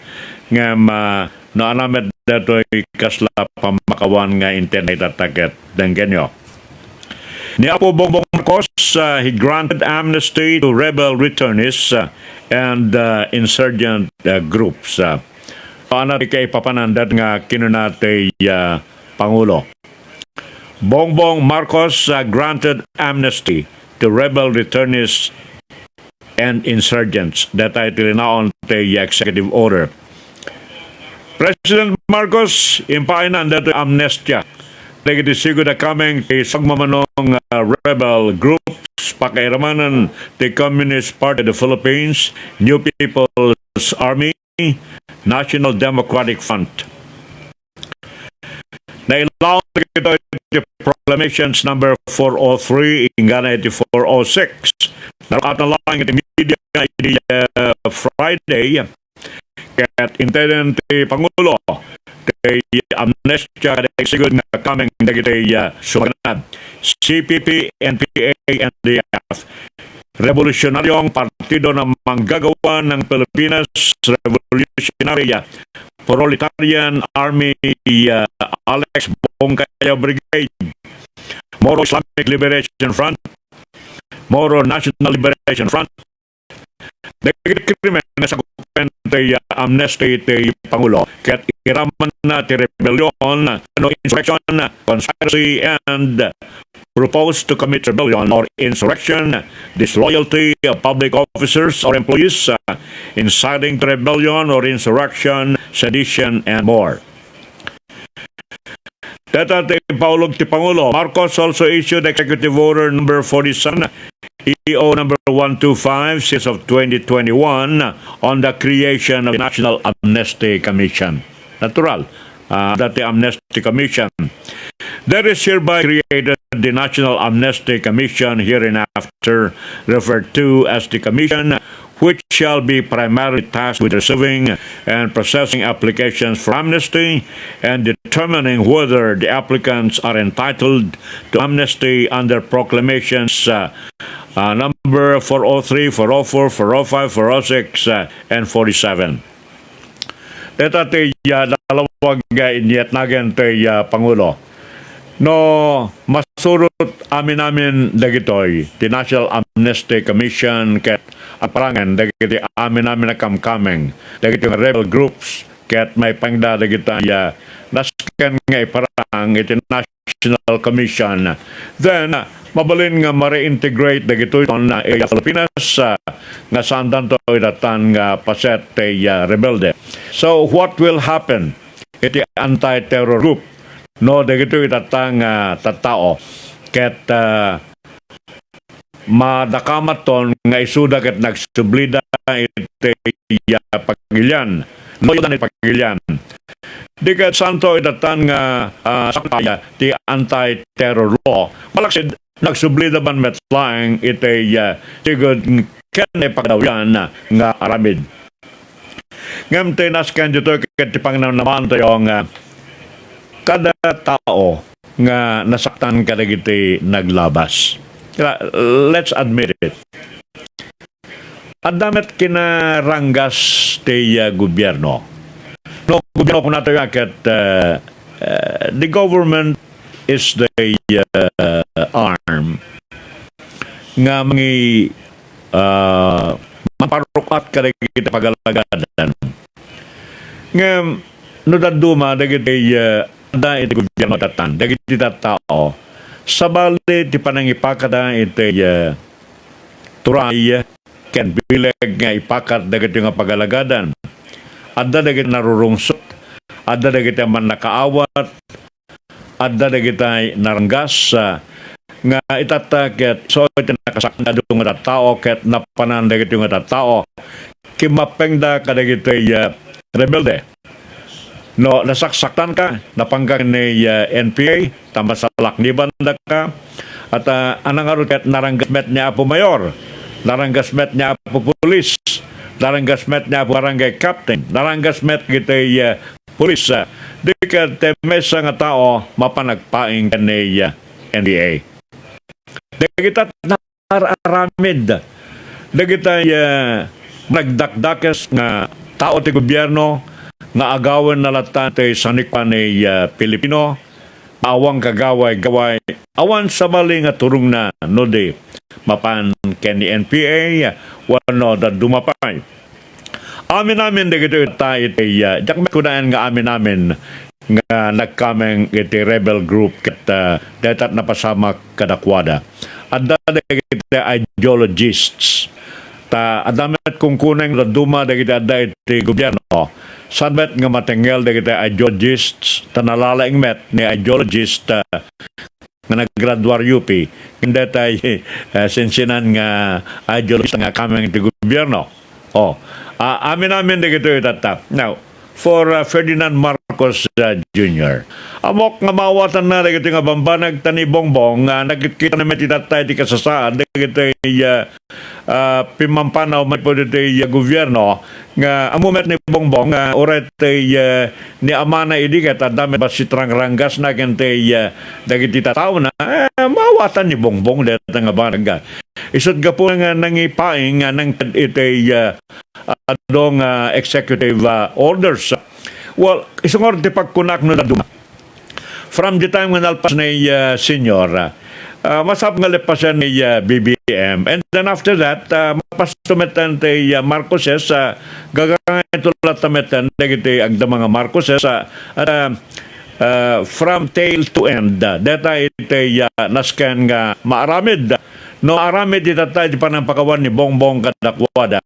ngem, ah, no ania met daytoy kasla pammakawan nga intendita ket denggenyo. Ni Apo Bongbong Marcos, ah, he granted amnesty to rebel returnees, ah, and, ah, insurgent, ah, groups, ah. Ania ti kaipapanan dayta nga kinuna ti, ah, Pangulo. Bongbong Marcos, uh, granted amnesty to rebel returnees and insurgents. Dayta ti linaon ti executive order. President Marcos, impaaynan dayta amnestia dagiti sigud a kameng ti sumagmamano nga, uh, rebel groups, pakairamanen ti Communist Party of the Philippines, New People's Army, National Democratic Front. Nailaw dagitoy iti Proclamations number four oh three, inggana iti four oh six. Naruatan laeng iti media iti, uh, Friday, ket inteden ti Pangulo ti amnestia kadagiti sigud nga kameng dagiti, uh, sumaganad, C P P, N P A, N D F. Revolusyonaryo ng Partido ng Manggagawa ng Pilipinas, Revolutionary Proletarian Army, uh, Alex Bongkayaw Brigade, Moro Islamic Liberation Front, Moro National Liberation Front. Dagiti krimen nga sakupen ti, uh, amnesty ti Pangulo, ket iramanna ti rebellion, no insurrection, conspiracy, and proposed to commit rebellion or insurrection, disloyalty of public officers or employees, uh, inciting to rebellion or insurrection, sedition, and more. Deta ti ipaulog ti Pangulo. Marcos also issued Executive Order number forty-seven, E O number one two five, series of twenty twenty-one, on the creation of the National Amnesty Commission. Natural, ah, that the Amnesty Commission. There is hereby created the National Amnesty Commission, hereinafter referred to as the Commission, which shall be primarily tasked with receiving and processing applications for amnesty and determining whether the applicants are entitled to amnesty under proclamations, uh, uh, number four oh three, four oh four, four oh five, four oh six, uh, and forty-seven. Deta ti, ah, dalawag nga inyat nagen ti, ah, Pangulo. No masurot amin-amin dagitoy, ti National Amnesty Commission ket agparangen dagiti amin-amin a kamkameng, dagiti rebel groups, ket maipangda dagiti, ah, nasken nga iparang iti National Commission. Then, mabalin nga ma-reintegrate dagitoy ton, ah, area Filipinas, ah, nga saandanto itatan nga paset ti, ah, rebelde. So, what will happen iti anti-terror group no dagitoy itatan nga tattao? Ket, ah, madakamaton nga isuda ket nagsublida iti, ah, pagilian. Luoyda iti pagilian. Di ket saanto itatan nga, ah, sakbay ti anti-terror law. Malaksid, nagsublida man met laeng iti, ah, sigud ken ipagdawyan nga aramid. Ngem ti nasken ditoy ket ti pangnamnamaantayo nga kada tao nga nasaktan kadagiti naglabas. Kaya, let's admit it. Adda met kinaranggas ti, uh, gobierno. No, gobierno kunatayo ket, uh, uh, the government is the, uh, arm nga mangi-, uh, mangparuk-at kadagiti pagalagadan. Ngem, no dadduma dagiti, uh, adda iti gobierno itatan, dagiti tattao, sabali ti panangipakada iti, uh, turay ken bileg nga ipakat dagiti nga pagalagadan. Adda dagiti narurungsot, adda dagiti mannakaawat, adda dagiti naranggas, ah, nga itatta ket isu iti nakasaktan nga tattao ket napanan dagiti nga tattao. Kimmappengda kadagiti, ah, rebelde. No, nasaksaktanka, napanka ken ni, ah, N P A, ta masalaknibandaka. At, ah, ania ngarud ket naranggas met ni Apo Mayor, naranggas met ni Apo Pulis, naranggas met ni Apo Barangay Captain, naranggas met dagiti, ah, pulis, ah, di ket ti maysa nga tao mapan agpaing ken ni, ah, N P A. Dagita ar-aramid dagiti, ah, nagdakdakes nga tao ti gobierno nga agawenna latta ti sanikua ni, ah, Pilipino, awan kagaway-gaway, awan sabali nga turongna no di mapan ken ni N P A wenno dadduma pay. Amin-amin dagitoy itatta iti, ah, diak met kunaen nga amin-amin nga nagkameng iti rebel group ket, ah, dayta napasamak kadakuada. Adda dagiti ideologists. Ta adda met kunkuneng dadduma dagiti adda iti gobierno. Saan met nga matengngel dagiti ideologists ta nalalaing met ni ideologist, ah, nga naggraduar U P, ngem daytay, eh, sinsinan nga ideologist nga kameng iti gobierno. Oh, ah, amin-amin dagitoy itatta. Now, for, uh, Ferdinand Marcos, uh, Junior, ammok nga maawatanna dagitoy nga bambanag ta ni Bongbong nga nagkitkita na met itatta iti kasasaad dagitoy, uh, uh, pimmampanaw manipud iti, uh, gobierno nga ammo met ni Bongbong nga uray ti, uh, ni amana idi ket adda met bassit rangranggasna ken ti, uh, dagiti tattaona, eh, maawatan ni Bongbong dayta nga banag. Isut' gapu nga nangipaing nga nangted iti, uh, adu nga executive, uh, orders. Well, isu ngarud ti pagkunak no dadduma. From the time nga nalpas ni, uh, Senior, uh, masapul nga leppasen ni, uh, B B M. And then after that, uh, mapasto met ti, uh, Marcoses, uh, gagangay to latta met dagiti agdama nga Marcoses, uh, at, uh, uh, from tail to end, uh, dayta iti, uh, nasken nga maaramid. No aramid itatta iti panangpakawan ni Bongbong kadakuada.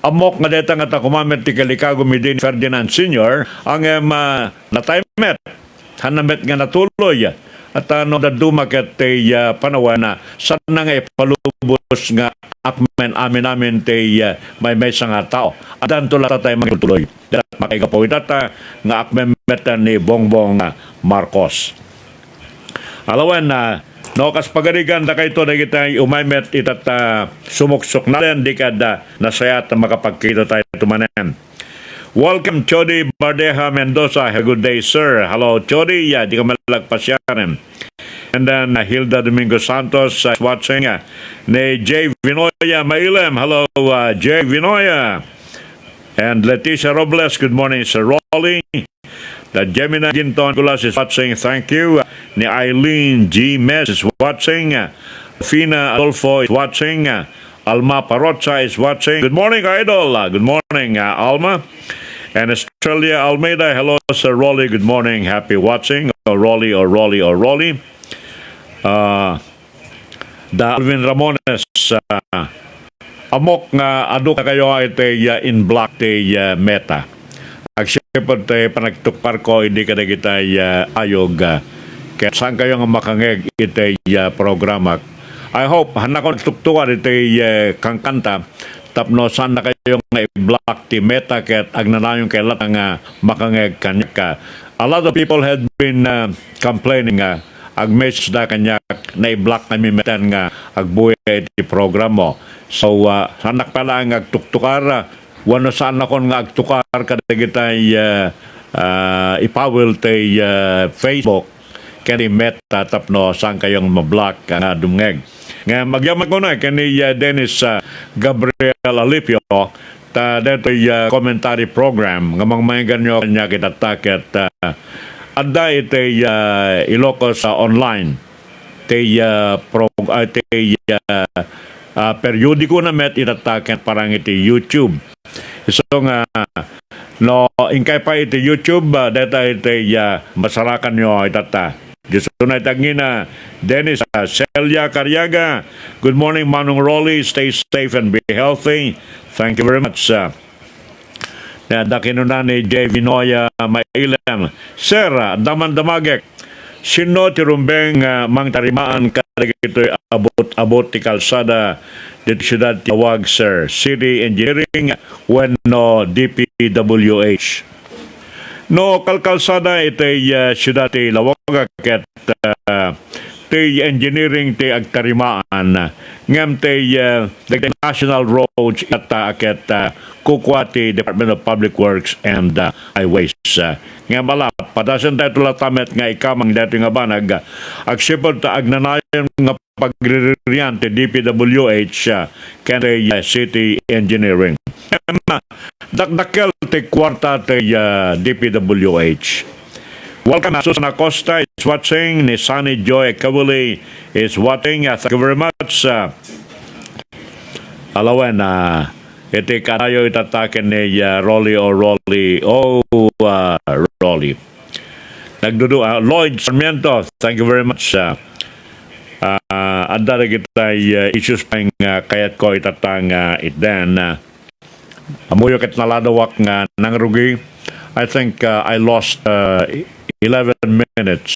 Ammok nga dayta nga ta kumamet ti kalikagum idi ni Ferdinand Senior, ngem, ah, natay met. Hanna met nga natuloy. At, ah, no dadduma ket ti, ah, panawen, ah, saanna nga ipalubos nga akmen amin-amin ti, ah, maymaysa nga tao. Addanto latta tay mangitultuloy. Ket makaigapu itata nga akmen met ni Bongbong, ah, Marcos. Alawen, ah, no, kas pagarigan, dakayto dagiti umay met itata sumuksuknalen, di kada nasayaat a makapagkita tayo tumanen. Welcome, Chody Bardeja Mendoza. Have a good day, sir. Hello, Chody. Yeah, di ka malagpasyanen. And then, uh, Hilda Domingo Santos, uh, is watching. Uh, ni Jay Vinoya Mailem. Hello, uh, Jay Vinoya. And Leticia Robles, good morning, Sir Rolly. The Gemini Ginton Nicolas is watching. Thank you. Ni Eileen G Mes is watching. Fina Adolfo is watching. Alma Parocha is watching. Good morning, Idol. Uh, good morning, uh, Alma. And Australia Almeida, hello, Sir Rolly. Good morning. Happy watching. Or Rolly, or Rolly, or Rolly. Uh, da Alvin Ramones, uh, Amok nga adu kayo iti, uh, in-block ti, uh, Meta. Agsipud ti panagtukparko idi kadagiti, uh, ayog, uh, ket saan kayo nga makangeg iti, uh, programak. I hope, hannakon tuktukan iti, uh, kankanta, tapno saan na kayo nga i-block ti Meta ket agnanayon kayo latta nga makangeg kaniak. A lot of people have been, uh, complaining, uh, agmessage da kaniak, nai-block kami metten nga agbuya iti program mo. So, ah, saanak pay laeng nga agtuktukar, ah, wenno saannakon nga agtukar kadagitay, ah, ah, ipawil ti, ah, Facebook ken ti Meta tapno saan kayo nga ma-block nga dumngeg. Ngem agyamankon ken ni, ah, Dennis, ah, Gabriel Alipio, ta detoy, ah, commentary program nga mangmainganyo kaniak itatta ket, ah, adda iti, ah, Ilocos, ah, Online. Ti, ah, prog-, ah, ti, ah, ah, periodiko na met itatta ken parang iti YouTube. Isu nga, no, inkay pay iti YouTube, ah, deta iti, ah, masarakanyo itatta. Dios na itagngina, Dennis, ah, Celia Cariaga. Good morning, Manong Rolly. Stay safe and be healthy. Thank you very much, ah. Adda kinuna ni Jay Vinoya Mailem, "Sir, damdamagek, sinno ti rumbeng nga mangtarimaan kadagitoy abut-abut ti kalsada ditoy siudad ti Laoag, sir? City Engineering wenno D P W H?" No kalkalsada iti, ah, siudad ti Laoag ket, ah, ti engineering ti agtarimaan, ngem ti, ah, dagiti national roads itatta ket, ah, kukua ti Department of Public Works and, ah, Highways. Ah, ngem ala, padasen daytoy latta met nga ikamang daytoy nga banag, ah, agsipud ta agnanayon nga pagriririan ti D P W H, ah, ken ti, ah, City Engineering. Em, dakdakkel ti kuarta ti, ah, D P W H. Welcome, ah, Susan Acosta is watching, ni Sunny Joy Kawili is watching. Ah, thank you very much. Ah, alawen, ah, iti kanayo itatta ken ni, ah, Rolly o Rolly. Oh, ah, Rolly. Nagdudu-, ah, Lloyd Sarmiento, thank you very much. Ah, ah, adda dagitay, ah, issues pay nga kayatko itatta nga itdan, ah, ammoyo ket naladawak nga nangrugi. I think, ah, I lost, ah, eleven minutes.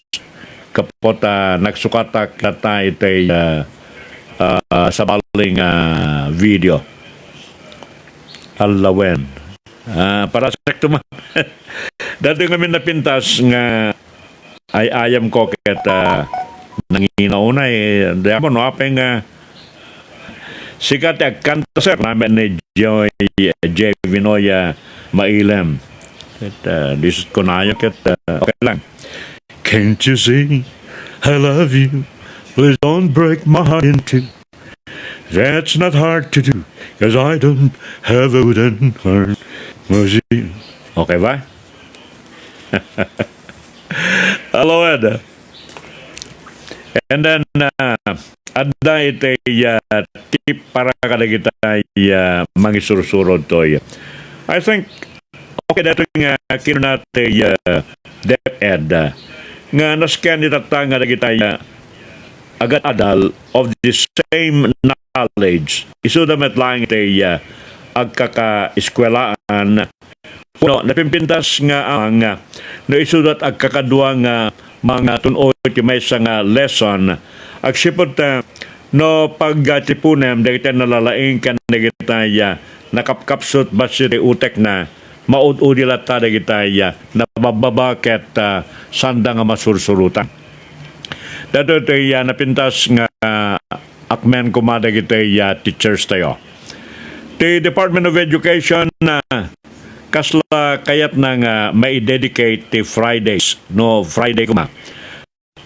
Gapu ta nagsukatak itatta iti, ah, ah, sabali nga video. Alawen. Ah, para sa ekto man. Daytoy ngamin napintas nga ay-ayamko ket, ah, nangina unay, eh, di ako, no, apay nga, sika ti agkanta, sir, namin ni Joy, J. Vinoya Mailem. Ket, ah, this is kunayo ket, ah, okay lang. "Can't you see I love you? Please don't break my heart in two. That's not hard to do, 'cause I don't have a wooden heart." Mercy. Okay ba? Hello, Ed. And then, uh, adda iti, uh, tip para kadagita, uh, mangisursurod toy. I think, okay, daytoy nga kinuna ti, uh, DepEd, uh, nga nasken itatta nga dagita, uh, agad-adal of the same knowledge. Isuda met laeng iti, ah, agkakaeskuelaan. No, napimpintas nga ang, ah, no isuda agkakadua nga mangtun-oy ti maysa nga lesson, agsipud ta no pagtipunem dagiti nalalaing ken dagiti, ah, nakapkapsut bassit ti utekna, maud-udi latta dagiti, ah, nababbaba ket, ah, saanda nga masursurutan. Daytoy ti, ah, napintas nga, ah, akmen koma dagiti, ah, teachers tayo. Ti Department of Education, ah, kasla kayatna nga maidedicate ti Fridays, no, Friday koma,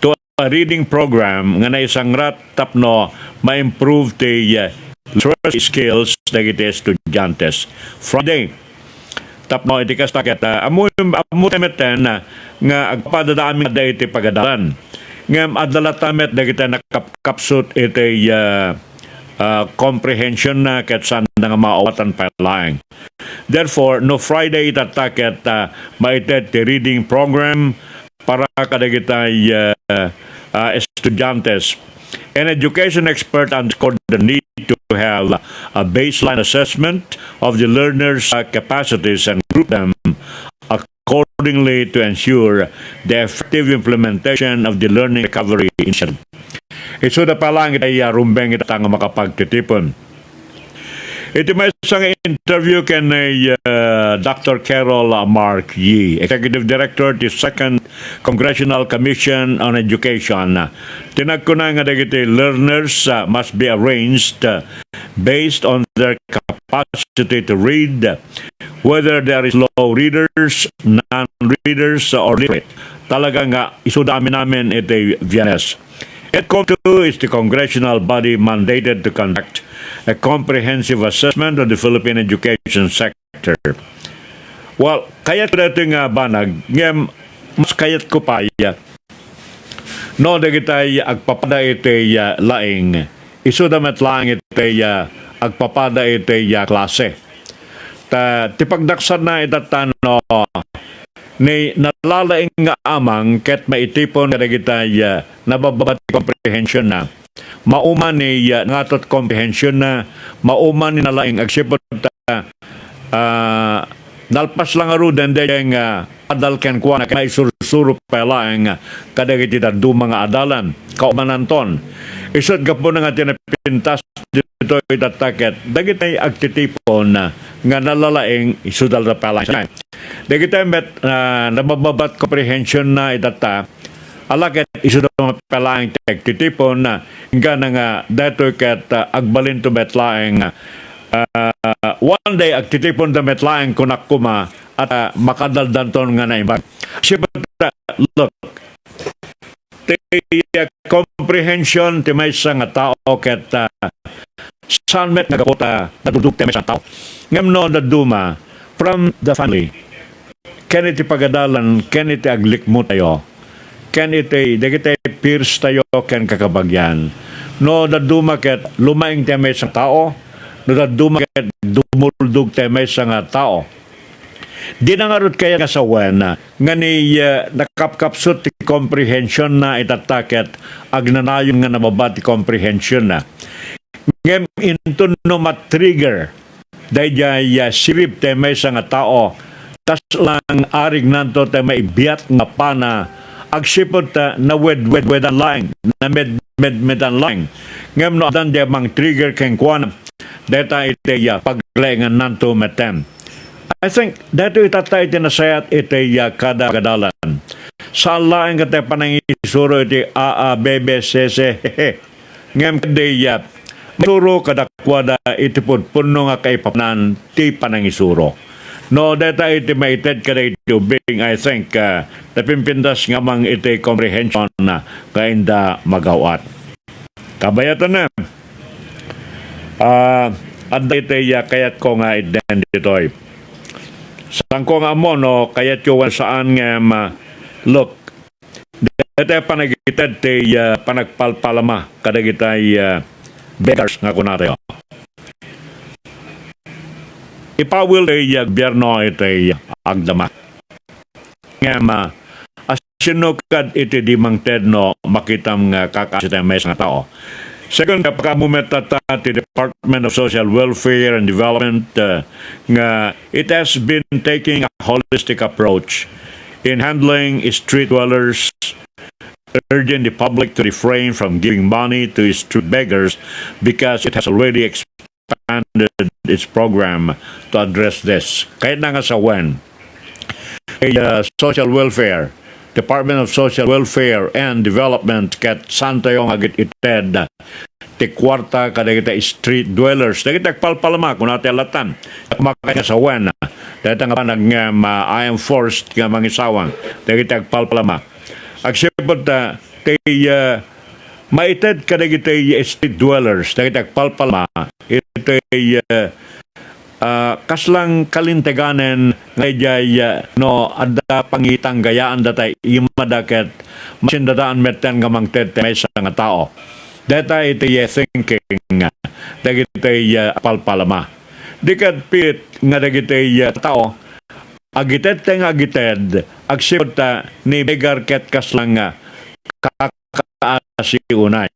to a reading program nga naisangrat tapno ma-improve ti, ah, literacy skills dagiti estudiantes. Friday. Tapno iti kasta ket, ah, ammo, ammo tayo metten, ah, nga agpadada amin nga adda iti pagadalan. Ngem adda latta met dagiti nakapkapsut iti, ah, ah, comprehension na ket saanda nga maawatan pay laeng. Therefore, no Friday itatta ket, ah, maited ti reading program para kadagiti, ah, ah, estudiantes. An education expert underscored the need to have a baseline assessment of the learners' uh, capacities and group them accordingly to ensure the effective implementation of the learning recovery initiative. Isuda pay laeng iti, ah, rumbeng ita nga makapagtitipon. Iti maysa nga interview ken, uh, Doctor Carol, uh, Mark Yee, Executive Director ti Second Congressional Commission on Education, ti nagkuna nga dagiti learners, uh, must be arranged, uh, based on their capacity to read, whether they are slow readers, non-readers, or literate. Talaga nga isuda amin-amin iti bienes. It call to is the congressional body mandated to conduct a comprehensive assessment of the Philippine education sector. Well, kayat ko daytoy nga banag, ngem mas kayat ko pay, no, dagiti agpapada iti, ah, laing, isuda met laeng iti, ah, agpapada iti, ah, klase. Ta, ti pagdaksanna itatta no, ni nalalaing nga amang ket maitipon kadagiti, ah, nababbaba ti comprehension na. Mauma ni, ah, nangato ti comprehension na, mauma ni nalaing agsipud ta, ah, nalpas la ngaruden daydiay nga adal kenkuana ket naisursuro pay laeng kadagiti dadduma nga adalan. Kaumananton, isut' gapuna nga ti napintas ditoy itatta ket dagiti agtitipon nga nalalaing isuda la pay laeng. Dagiti met, ah, nababbaba ti comprehension na itatta, ala ket isuda pay laeng ti agtitipon, ah, inggana nga daytoy ket, ah, agbalinto met laeng, ah, one day agtitiponda met laeng kunak koma, at, ah, makadaldanton nga naimbag. Siyempre, look, ti comprehension ti maysa nga tao ket, ah, saan met nga gapu ta nadudog ti maysa nga tao. Ngem no dadduma, from the family, ken iti pagadalan, ken iti aglikmo tayo, ken iti dagiti peers tayo ken kakabagian. No dadduma ket lumaing ti maysa nga tao, no dadduma ket dumuldog ti maysa nga tao. Dina ngarud kayat nga sawen nga ni, eh, nakapkapsut ti comprehension na itatta ket agnanayon nga nababa ti comprehension na. Ngem inton no ma-trigger daydiay, ah, sirib ti maysa nga tao, kas lang arignanto ti maibiat nga pana, agsipud ta nawedwedwedan laeng, namedmedmedan laeng. Ngem no addan di mangtrigger kenkuana, dayta iti, ah, paglaingannanto metten. I think, daytoy itatta iti nasayaat iti, ah, kada pagadalan. Saan laeng ket ti panangisuro iti A A B B C C. Ngem kadi, ah, maisuro kadakuada iti pudpunno nga kaipapanan ti panangisuro. No, dayta iti maited kadagiti ubbing, I think, ah, napimpintas nga amang iti comprehension na nga inda magaw-at. Kabayatanna, ah, adda iti, ah, kayatko nga itdan ditoy. Saanko nga ammo no kayatyo wenno saan ngem, ah, look, dayta panagited ti, ah, panagpalpalama kadagiti, ah, beggars nga kunatayo. Ipawil ti, ah, gobierno iti agdama. Ngem, ah, asino kad iti di mangted no makitam nga kakaasi ti maysa nga tao? Second, pakaammo met tatta ti Department of Social Welfare and Development, ah, nga it has been taking a holistic approach. in handling street dwellers, urging the public to refrain from giving money to street beggars because it has already expanded its program to address this. Kayatna nga sawen, a, uh, social welfare, Department of Social Welfare and Development ket saantayo nga agit-ited ti kuarta kadagiti street dwellers, dagiti agpalpalama, kuna ti alatan. Kumakay nga sawen, dagita nga panag-, nga, ah, I am forced nga mangisawang, dagiti agpalpalama. Agsipud ta, ti, ah, maited kadagiti street dwellers, dagiti agpalpalama, iti, ah, ah, kaslang kalinteganen nga idiay, ah, no adda pangitanggayaanda tay imada ket masindataan metten nga mangted ti maysa nga tao. Dayta iti, ah, thinking, ah, dagiti, ah, palpalama. Di ket piit nga dagiti, ah, tao, agited tay nga agited, agsipud ta ni beggar ket kaslang, ah, kakaasi unay.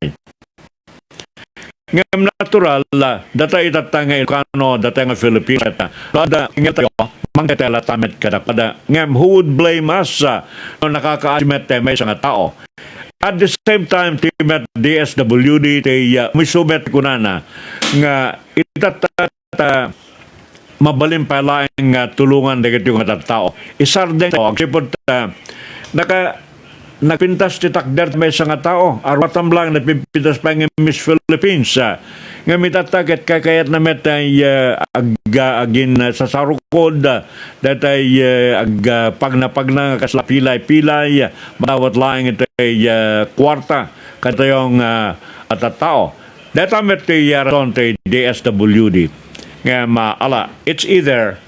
Ngem natural, ah, data itatta nga Ilocano, data nga Filipino, data. No adda, ingatayo, mangtetela ta met kadakuada. Ngem, who would blame us, ah, no nakakaasi met ti maysa nga tao? At the same time, ti met D S W D, ti, ah, umisu met kunana, nga itatta ta mabalin pay laeng nga tulongan dagiti nga tattao. Isardeng tayo, agsipud ta, naka-, nagpintas ti takder ti maysa nga tao. Arwatam lang, nagpintas pay nga Miss Philippines, ah. Ngem itatta ket kakayatna met tay, ah, ag-, agin, ah, sasarukod, ah, daytay, ah, ag-, ah, pagna-pagna nga kasla pilay-pilay, ah, madawat laeng itay, ah, kuarta, kadatayo nga, ah, tattao. Dayta met ti rason ti D S W D. Ngem, ah, ala, it's either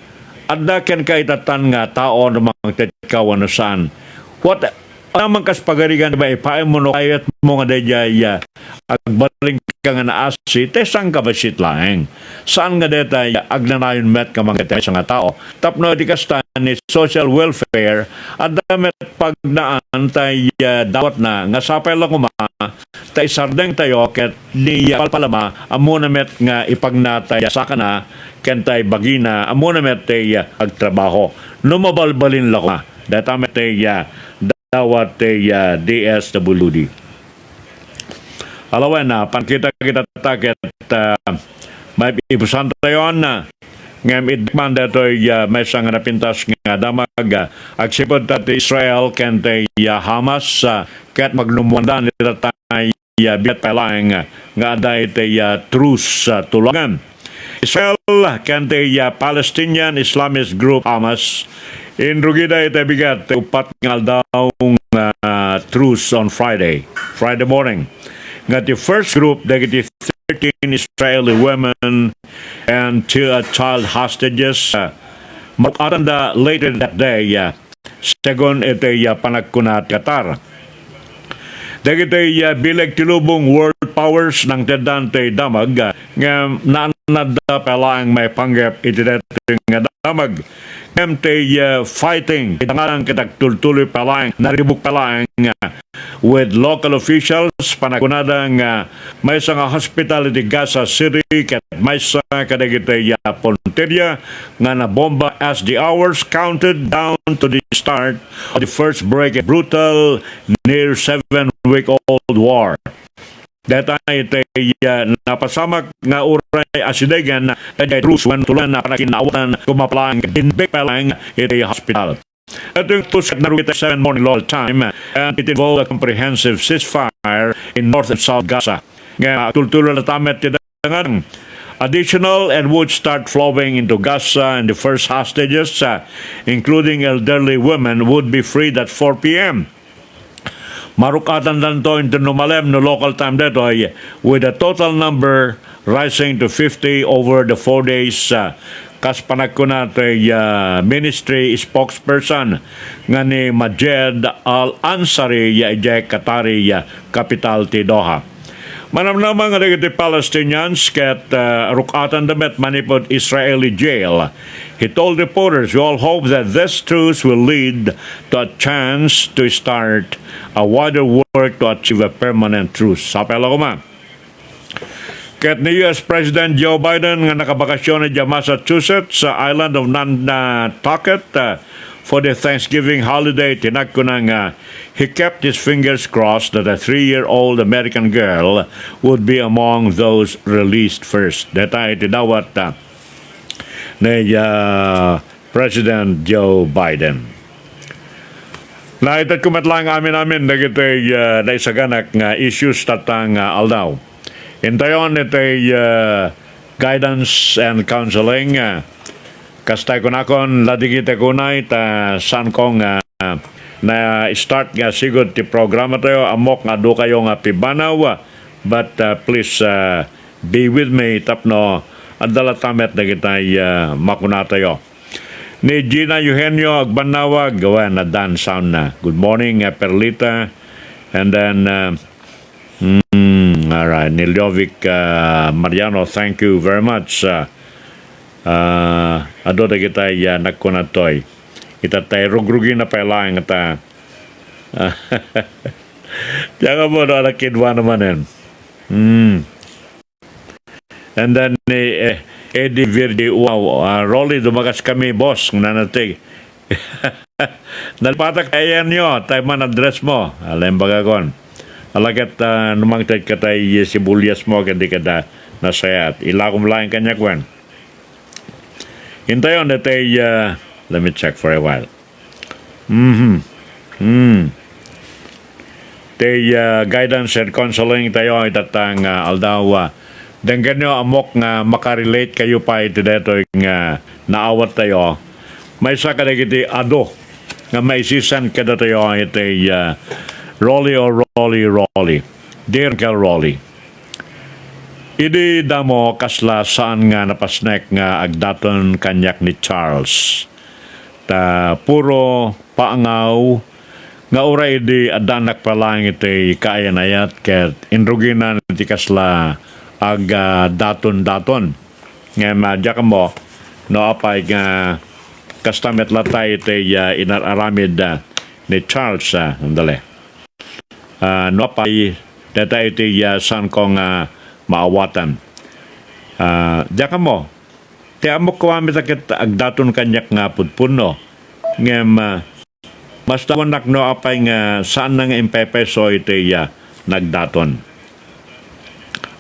adda kenka itattan nga tao no mangted ka wenno saan. What, amangan kas pagarigan ti maipaaymo no kayatmo nga daydiay, ah, agbalin ka nga naasi, ti sangkabassit laeng. Saan nga dayta, ah, agnanayon met nga mangted ti maysa nga tao. Tapno iti kasta ni social welfare, adda met pagnaan tay, ah, dawatna nga sapay la koma ta isardengtayo ket ni palpalama, ammona met nga ipagna tay sakana ken tay bagina, ammona met ti agtrabaho. No mabalbalin la koma, dayta met ti, ah, dawat ti, ah, D S W D. Ala wen, ah, pankita kita ta ket, ah, maipusantayon, ah, ngem idikman daytoy, ah, maysa nga napintas nga damag, ah, agsipud ta ti Israel ken ti, ah, Hamas, ah, ket magnummuanda ni tatay ya bigat pay laeng nga adda iti, ah, truce, ah, tulugan. Israel ken ti, ah, Palestinian Islamist group Hamas, inrugida iti bigat ti uppat nga aldaw nga, ah, truce on Friday, Friday morning. Nga ti first group dagiti thirteen Israeli women and two, ah, child hostages, ah, maruk-atanda later that day, ah, segun iti, ah, panagkuna ti Qatar. Dagiti, ah, bileg ti lubong world powers nangteddan ti damag, ah, ngem naannadda pay laeng maipanggep iti daytoy nga damag. Ngem ti, ah, fighting, iti ngaran ket agtultuloy pay laeng, naribuk pay laeng, ah, with local officials, panagkunada nga maysa nga hospital iti Gaza City ket maysa kadagiti, ah, punteria nga nabomba as the hours counted down to the start of the first break a brutal, near seven-week-old war. Dayta iti, ah, napasamak nga uray asidegen, dayta truce wenno tulugan a panagkinnaawatan, koma pay laeng, dinbek pay laeng iti hospital. Iti truce ket narugida seven morning local time, and it involved a comprehensive ceasefire in north and south Gaza. Nga agtultuloy latta met ti dangan. Additional and would start flowing into Gaza, and the first hostages, uh, including elderly women, would be freed at four p.m. Maruk-atandanto inton lumalem no local time daytoy, with a total number rising to fifty over the four days, uh, kas panagkuna ti, uh, ministry spokesperson nga ni Majed Al-Ansari ya idiay Qatari, uh, kapital ti Doha. Manamnama nga dagiti Palestinians ket, uh, ruk-atanda met manipud Israeli jail. He told reporters, "We all hope that this truce will lead to a chance to start a wider work to achieve a permanent truce." Sapay la koma. Ket ni U S President Joe Biden nga nakabakasyon idiay Massachusetts, sa island of Nantucket, uh, for the Thanksgiving holiday, ti nagkuna nga he kept his fingers crossed that a three-year-old American girl would be among those released first. Dayta iti dawat, ah, ni, ah, President Joe Biden. Naitedko met laeng amin-amin dagiti, ah, naisaganak nga issues tatta nga aldaw. Intayon iti, ah, guidance and counseling, ah, kasta kunakon, ladingit kunay ta saanko nga na-start nga sigud ti programa tayo. Ammok nga adu kayo nga pibanaw, but, ah, please, ah, be with me tapno adda latta met dagitay, ah, makuna tayo. Ni Gina Eugenio agbannawag, wen, addan sound na. Good morning, ah, Perlita. And then, ah, mm, all right, ni Liovic, ah, Mariano, thank you very much. Ah, ah, adu dagitay, ah, nagkunadtoy. Ita tay rugrugina pay laeng ta. Diak ammo no, anak kidwa naman en. Hmm. And then ni, eh, Eddie Virgi, "Wow, ah, Rolly, dumagas kami, boss," nanatig. "Nalipatak ayan yo, tay man address mo." Ala, imbagakon. Ala ket, ah, numangted ka tay sibuyas mo, ket di ka da nasayat. Ilakom laeng kaniak, wen. Intayon, detay, ah, let me check for a while. Mhm. Hmm. Ti, ah, guidance and counseling tayo itatta nga aldaw, ah, denggenyo, ammok nga makarelate kayo pay iti detoy nga naawat tayo. Maysa kadagiti adu nga maisisan kadatayo iti, ah, Rolly or Rolly, Rolly. Dear Uncle Rolly, idi damo kasla saan nga napasnek nga agdaton kaniak ni Charles. Ta puro paangaw nga uray idi addanak pay laeng iti kaayan-ayat ket inruginan iti kasla agdaton-daton. Ngem, ah, diak ammo no apay nga kasta met latta iti, ah, inar-aramid, ah, ni Charles, ah, sandali. Ah, no apay dayta iti, ah, saanko nga maawatan. Ah, diak ammo. Ti ammok koma met a ket agdaton kaniak nga pudpunno. Ngem, ah, mas awanak no apay nga saanna nga impaypayso iti, ah, nagdaton.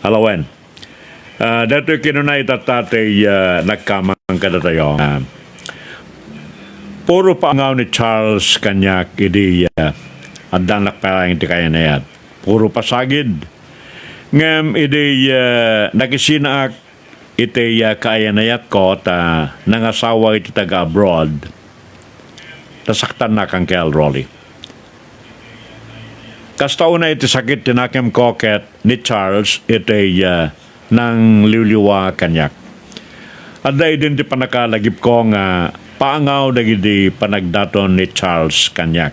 Alawen. Ah, daytoy kinuna itatta ti, ah, nagkamang kadatayo. Ah, puro paangaw ni Charles kaniak idi, ah, addanak pay laeng iti kaayan-ayat. Puro pasagid. Ngem idi, ah, nakisinaak iti, ah, kaayan-ayatko ta nangasawa iti taga-abroad, nasaktannak, Uncle Rolly. Kasta unay iti sakit ti nakemko ket ni Charles iti, ah, nangliwliwa kaniak. Adda idin ti pannakalagipko nga paangaw dagidi panagdaton ni Charles kaniak.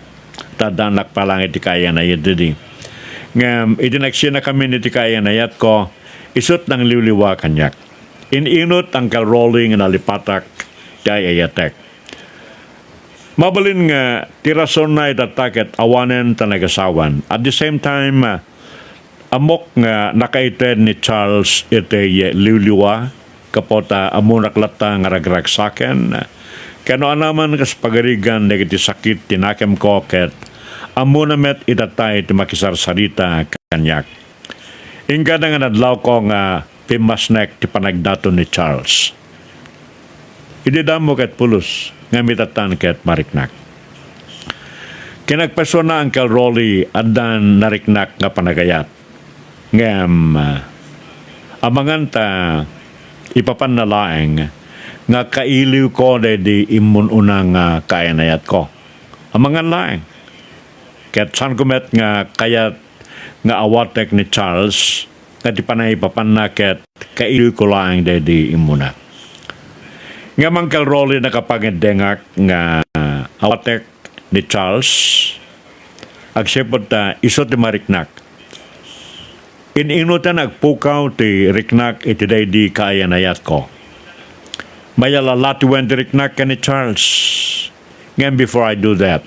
Ta addanak pay laeng iti kaayan-ayat idi. Ngem idi nagsinakamin iti kaayan-ayatko, isut' nangliwliwa kaniak. In-inut, Uncle Rolly, nga nalipatak ti ay-ayatek. Mabalin nga ti rasonna itatta ket awanen ta nagasawan. At the same time, ah, ammok nga nakaited ni Charles iti liwliwa, gapu ta ammonak latta nga ragragsaken. Ken no anaman kas pagarigan dagiti sakit ti nakemko ket ammona met itatta iti makisarsarita kaniak. Inggana nga nadlawko nga pimmasnek ti panagdaton ni Charles. Idi damo ket pulos nga mitattan ket mariknak. Kinagpasuanna, Uncle Rolly, addan nariknak nga panagayat. Ngem, ah, amangan ta ipapanna laeng nga kailiwko daydi immun-una nga kaayan-ayatko. Amangan laeng. Ket saanko met nga kayat nga awatek ni Charles nga ti panangipapanna ket kailiwko laeng daydi immuna. Ngem Uncle Rolly, nakapangeddengak nga awatek ni Charles agsipud ta isu ti mariknak. In-inutan agpukaw ti riknak iti daydi kaayan-ayatko. Mayat a latiwen ti riknak ken ni Charles. Ngem before I do that,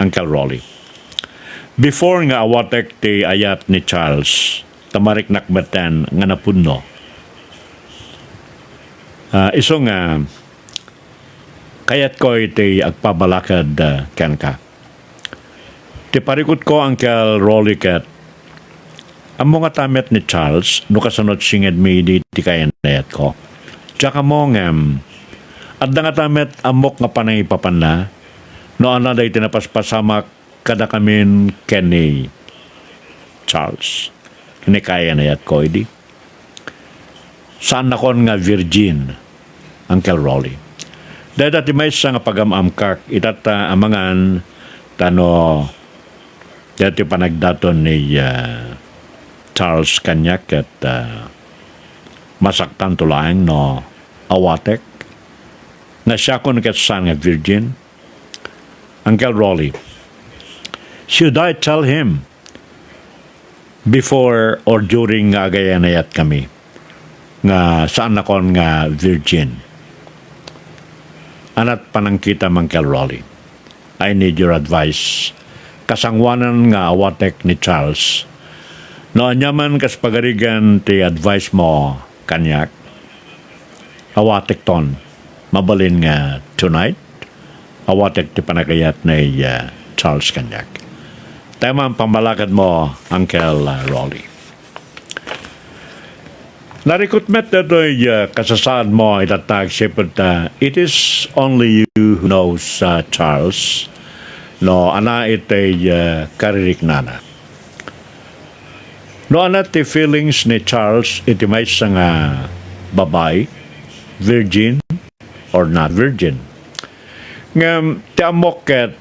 Uncle Rolly, before nga awatek ti ayat ni Charles, ta mariknak metten nga napudno. Ah, isu nga kayatko iti agpabalakad, ah, kenka. Ti parikutko, Uncle Rolly, ket ammo ngata met ni Charles no kasano ti singedmi idi ti kayanayatko. Diak ammo ngem, adda ngata met ammok nga panangipapanna no ania daytoy napaspasamak kadakamin ken ni Charles. Ni kayanayatko idi. Saannakon nga virgin, Uncle Rolly. Dayta ti maysa nga pagam-amkak, itatta amangan, ta no, dayta ti panagdaton ni, ah, Charles kaniak ket, ah, masaktanto laeng no awatek. Nga siakon ket saan nga virgin. Uncle Rolly, should I tell him before or during nga agayanayatkami nga saannakon nga virgin? Ania't panangkitam, Uncle Rolly. I need your advice. Kasangoanan nga awatek ni Charles. No aniaman kas pagarigan ti advice mo kaniak, awatekton. Mabalin nga tonight, awatek ti panagayat ni, ah, Charles kaniak. Dayta man pammalakad mo, Uncle, ah, Rolly. Narikut met daytoy, ah, kasasaad mo, itatta agsipud ta, it is only you who knows, ah, Charles, no ania iti, ah, kaririknana. No ania ti feelings ni Charles iti maysa nga babai, virgin or not virgin. Ngem ti ammok ket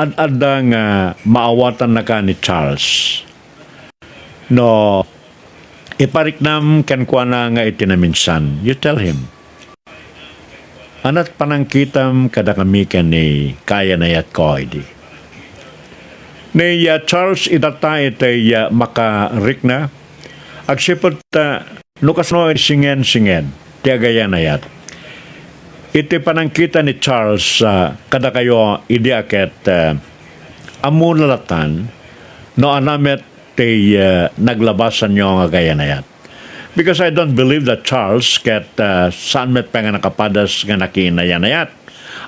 ad-adda nga maawatannaka ni Charles. No ipariknam kenkuana nga iti naminsan, you tell him. Ania't panangkitam kadakami ken ni kayanayatko idi. Ni, ah, Charles itatta iti, ah, makarikna. Agsipud ta no kasano iti singensinged ti agayanayat. Iti panangkita ni Charles, ah, kadakayo idi a ket, ah, ammona lattan no ania met ti, ah, naglabasanyo nga agayanayat. Because I don't believe that Charles ket, ah, saan met pay nga nakapadas nga nakiinayanayat.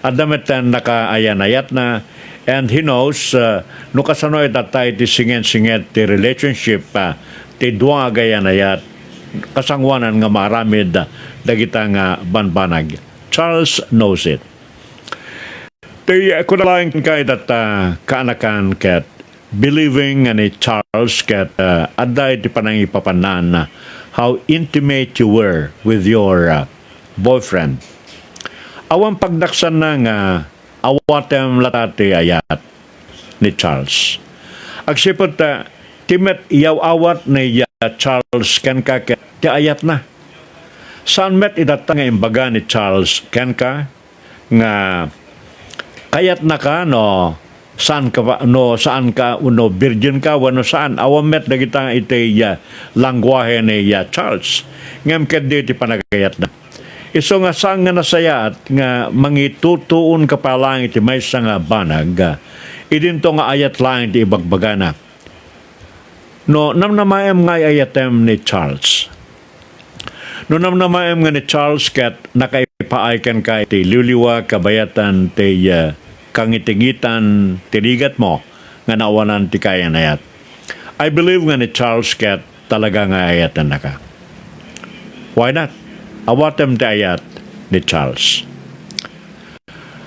Adda met ti nakaayanayatna, and he knows, ah, no kasano itatta iti singensinged ti relationship, ah, ti dua nga agayanayat kasangoanan nga maaramid dagita nga banbanag. Charles knows it. Ti, ah, kuna laeng kenka itatta, kaanakan ket believing nga ni Charles ket, ah, adda iti panangipapannaan how intimate you were with your, ah, boyfriend. Awan pagdaksanna nga awatem latta ti ayat ni Charles. Agsipud ta, ti met iyaw-awat ni, ah, Charles kenka ket ti ayatna. Saan met itatta nga imbaga ni Charles kenka nga kayatnaka no saan ka pa, no saan ka, no virgin ka wenno saan. Awan met dagita iti, ah, lengguahe ni, ah, Charles. Ngem ketdi ti panagayatna. Isu nga saan nga nasayaat nga mangitutuon ka pay laeng iti maysa nga banag, ah, idinto nga ayat laeng ti ibagbagana. No namnamaem nga ay-ayatem ni Charles. No namnamaem nga ni Charles ket nakaipaay kenka iti liwliwa kabayatan ti, eh, kangitingitan ti rigatmo nga naawanan ti kayanayat. I believe nga ni Charles ket talaga nga ayatennaka. Why not? Awatem ti ayat ni Charles.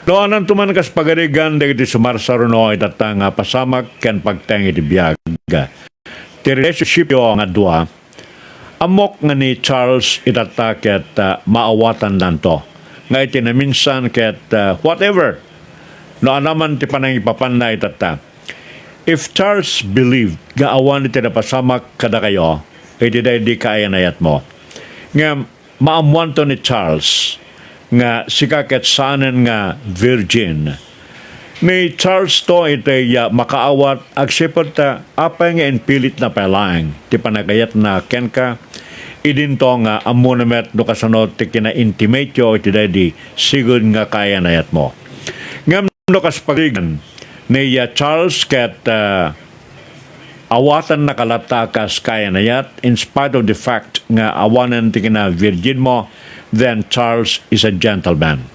No, ananto man kas pagarigan dagiti sumarsaruno itatta nga pasamak ken pagteng iti biag. Ti relationshipyo nga dua, ammok nga ni Charles itatta ket, ah, maawatannanto. Nga iti naminsan ket, ah, whatever. No, ania man ti panangipapanna itatta. If Charles believed nga awan iti napasamak kadakayo, iti daydi kaayanayatmo. Ngem, maammoanto ni Charles nga sika ket saanen nga virgin. Ni Charles to iti, ah, makaawat agsipud ta apay nga impilitna pay laeng ti panagayatna kenka, idinto nga ammona met no kasano ti kina-intimateyo iti daydi sigud nga kaayanayatmo. Ngem no kas pagarigan ni, ah, Charles ket, ah, awatennaka latta kas kaayanayat in spite of the fact nga awanen ti kina-virginmo, then Charles is a gentleman.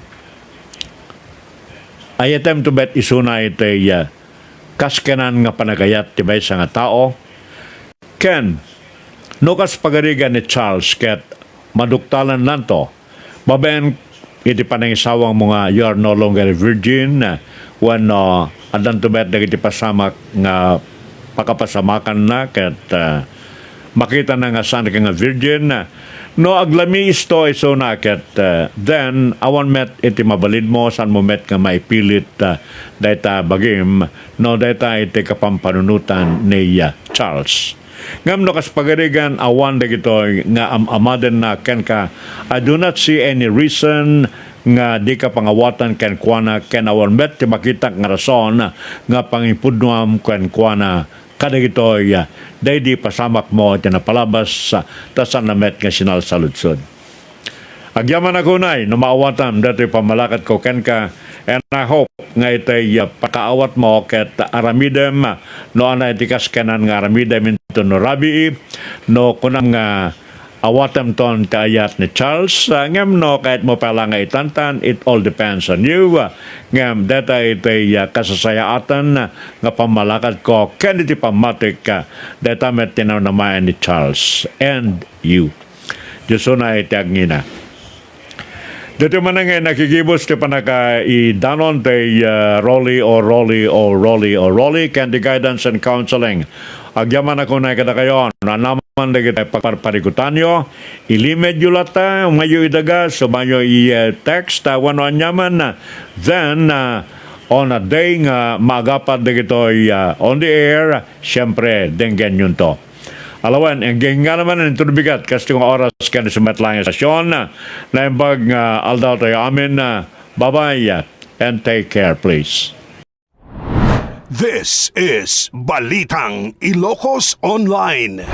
Ayatem to bet isuna iti, ah, kaskenan nga panagayat ti maysa nga tao. Ken, no kas pagarigan ni Charles ket maduktalennanto, babaen iti panangisawangmo nga you are no longer a virgin, wenno addanto met dagiti pasamak nga pakapasamakanna ket, ah, makitana nga saanka nga virgin. No aglamiisto isuna ket, ah, then awan met iti mabalidmo, saanmo met nga maipilit, ah, dayta bagim no dayta iti kapampanunotan ni, ah, Charles. Ngem no kas pagarigan awan dagitoy nga am-amadenna kenka, I do not see any reason nga dika pangawatan kenkuana ken awan met ti makitak nga rason nga pangipudnoam kenkuana kadagitoy daydi pasamakmo iti napalabas ta saanna met nga sinalsaludsod. Agyamanak unay no maawatam datoy pammalakadko kenka, and I hope nga itay, ah, pakaawatmo ket aramidem no ania iti kaskenan nga aramidem inton no rabii, no kunam nga awatemton ti ayat ni Charles, ah, ngem no kayatmo pay la nga itantan, it all depends on you. Ah, ngem deta itay, ah, kasasayaatan nga pammalakadko ken iti pammatik, ah, deta met ti namnamaen ni Charles and you. Dios unay ti agngina. Ditoy manen nga nakigibus ti pannakaidanon ti, ah, Rolly o Rolly o Rolly o Rolly ken ti guidance and counseling. Agyamanak unay kadakayo, no ania man dagiti pagparparikutanyo, ilimedyo latta, umayo idaga, sumayo i-text, ah, wenno aniaman, ah, then, ah, on a day nga maagapat dagitoy, ah, on the air, siyempre, denggenyonto. Alawen, agingga naman iti bigat, kastoy nga oras ken isu met laeng nga estasyon, naimbag nga aldaw tayo amin, ah, bye-bye, ah, and take care, please. This is Balitang Ilocos Online.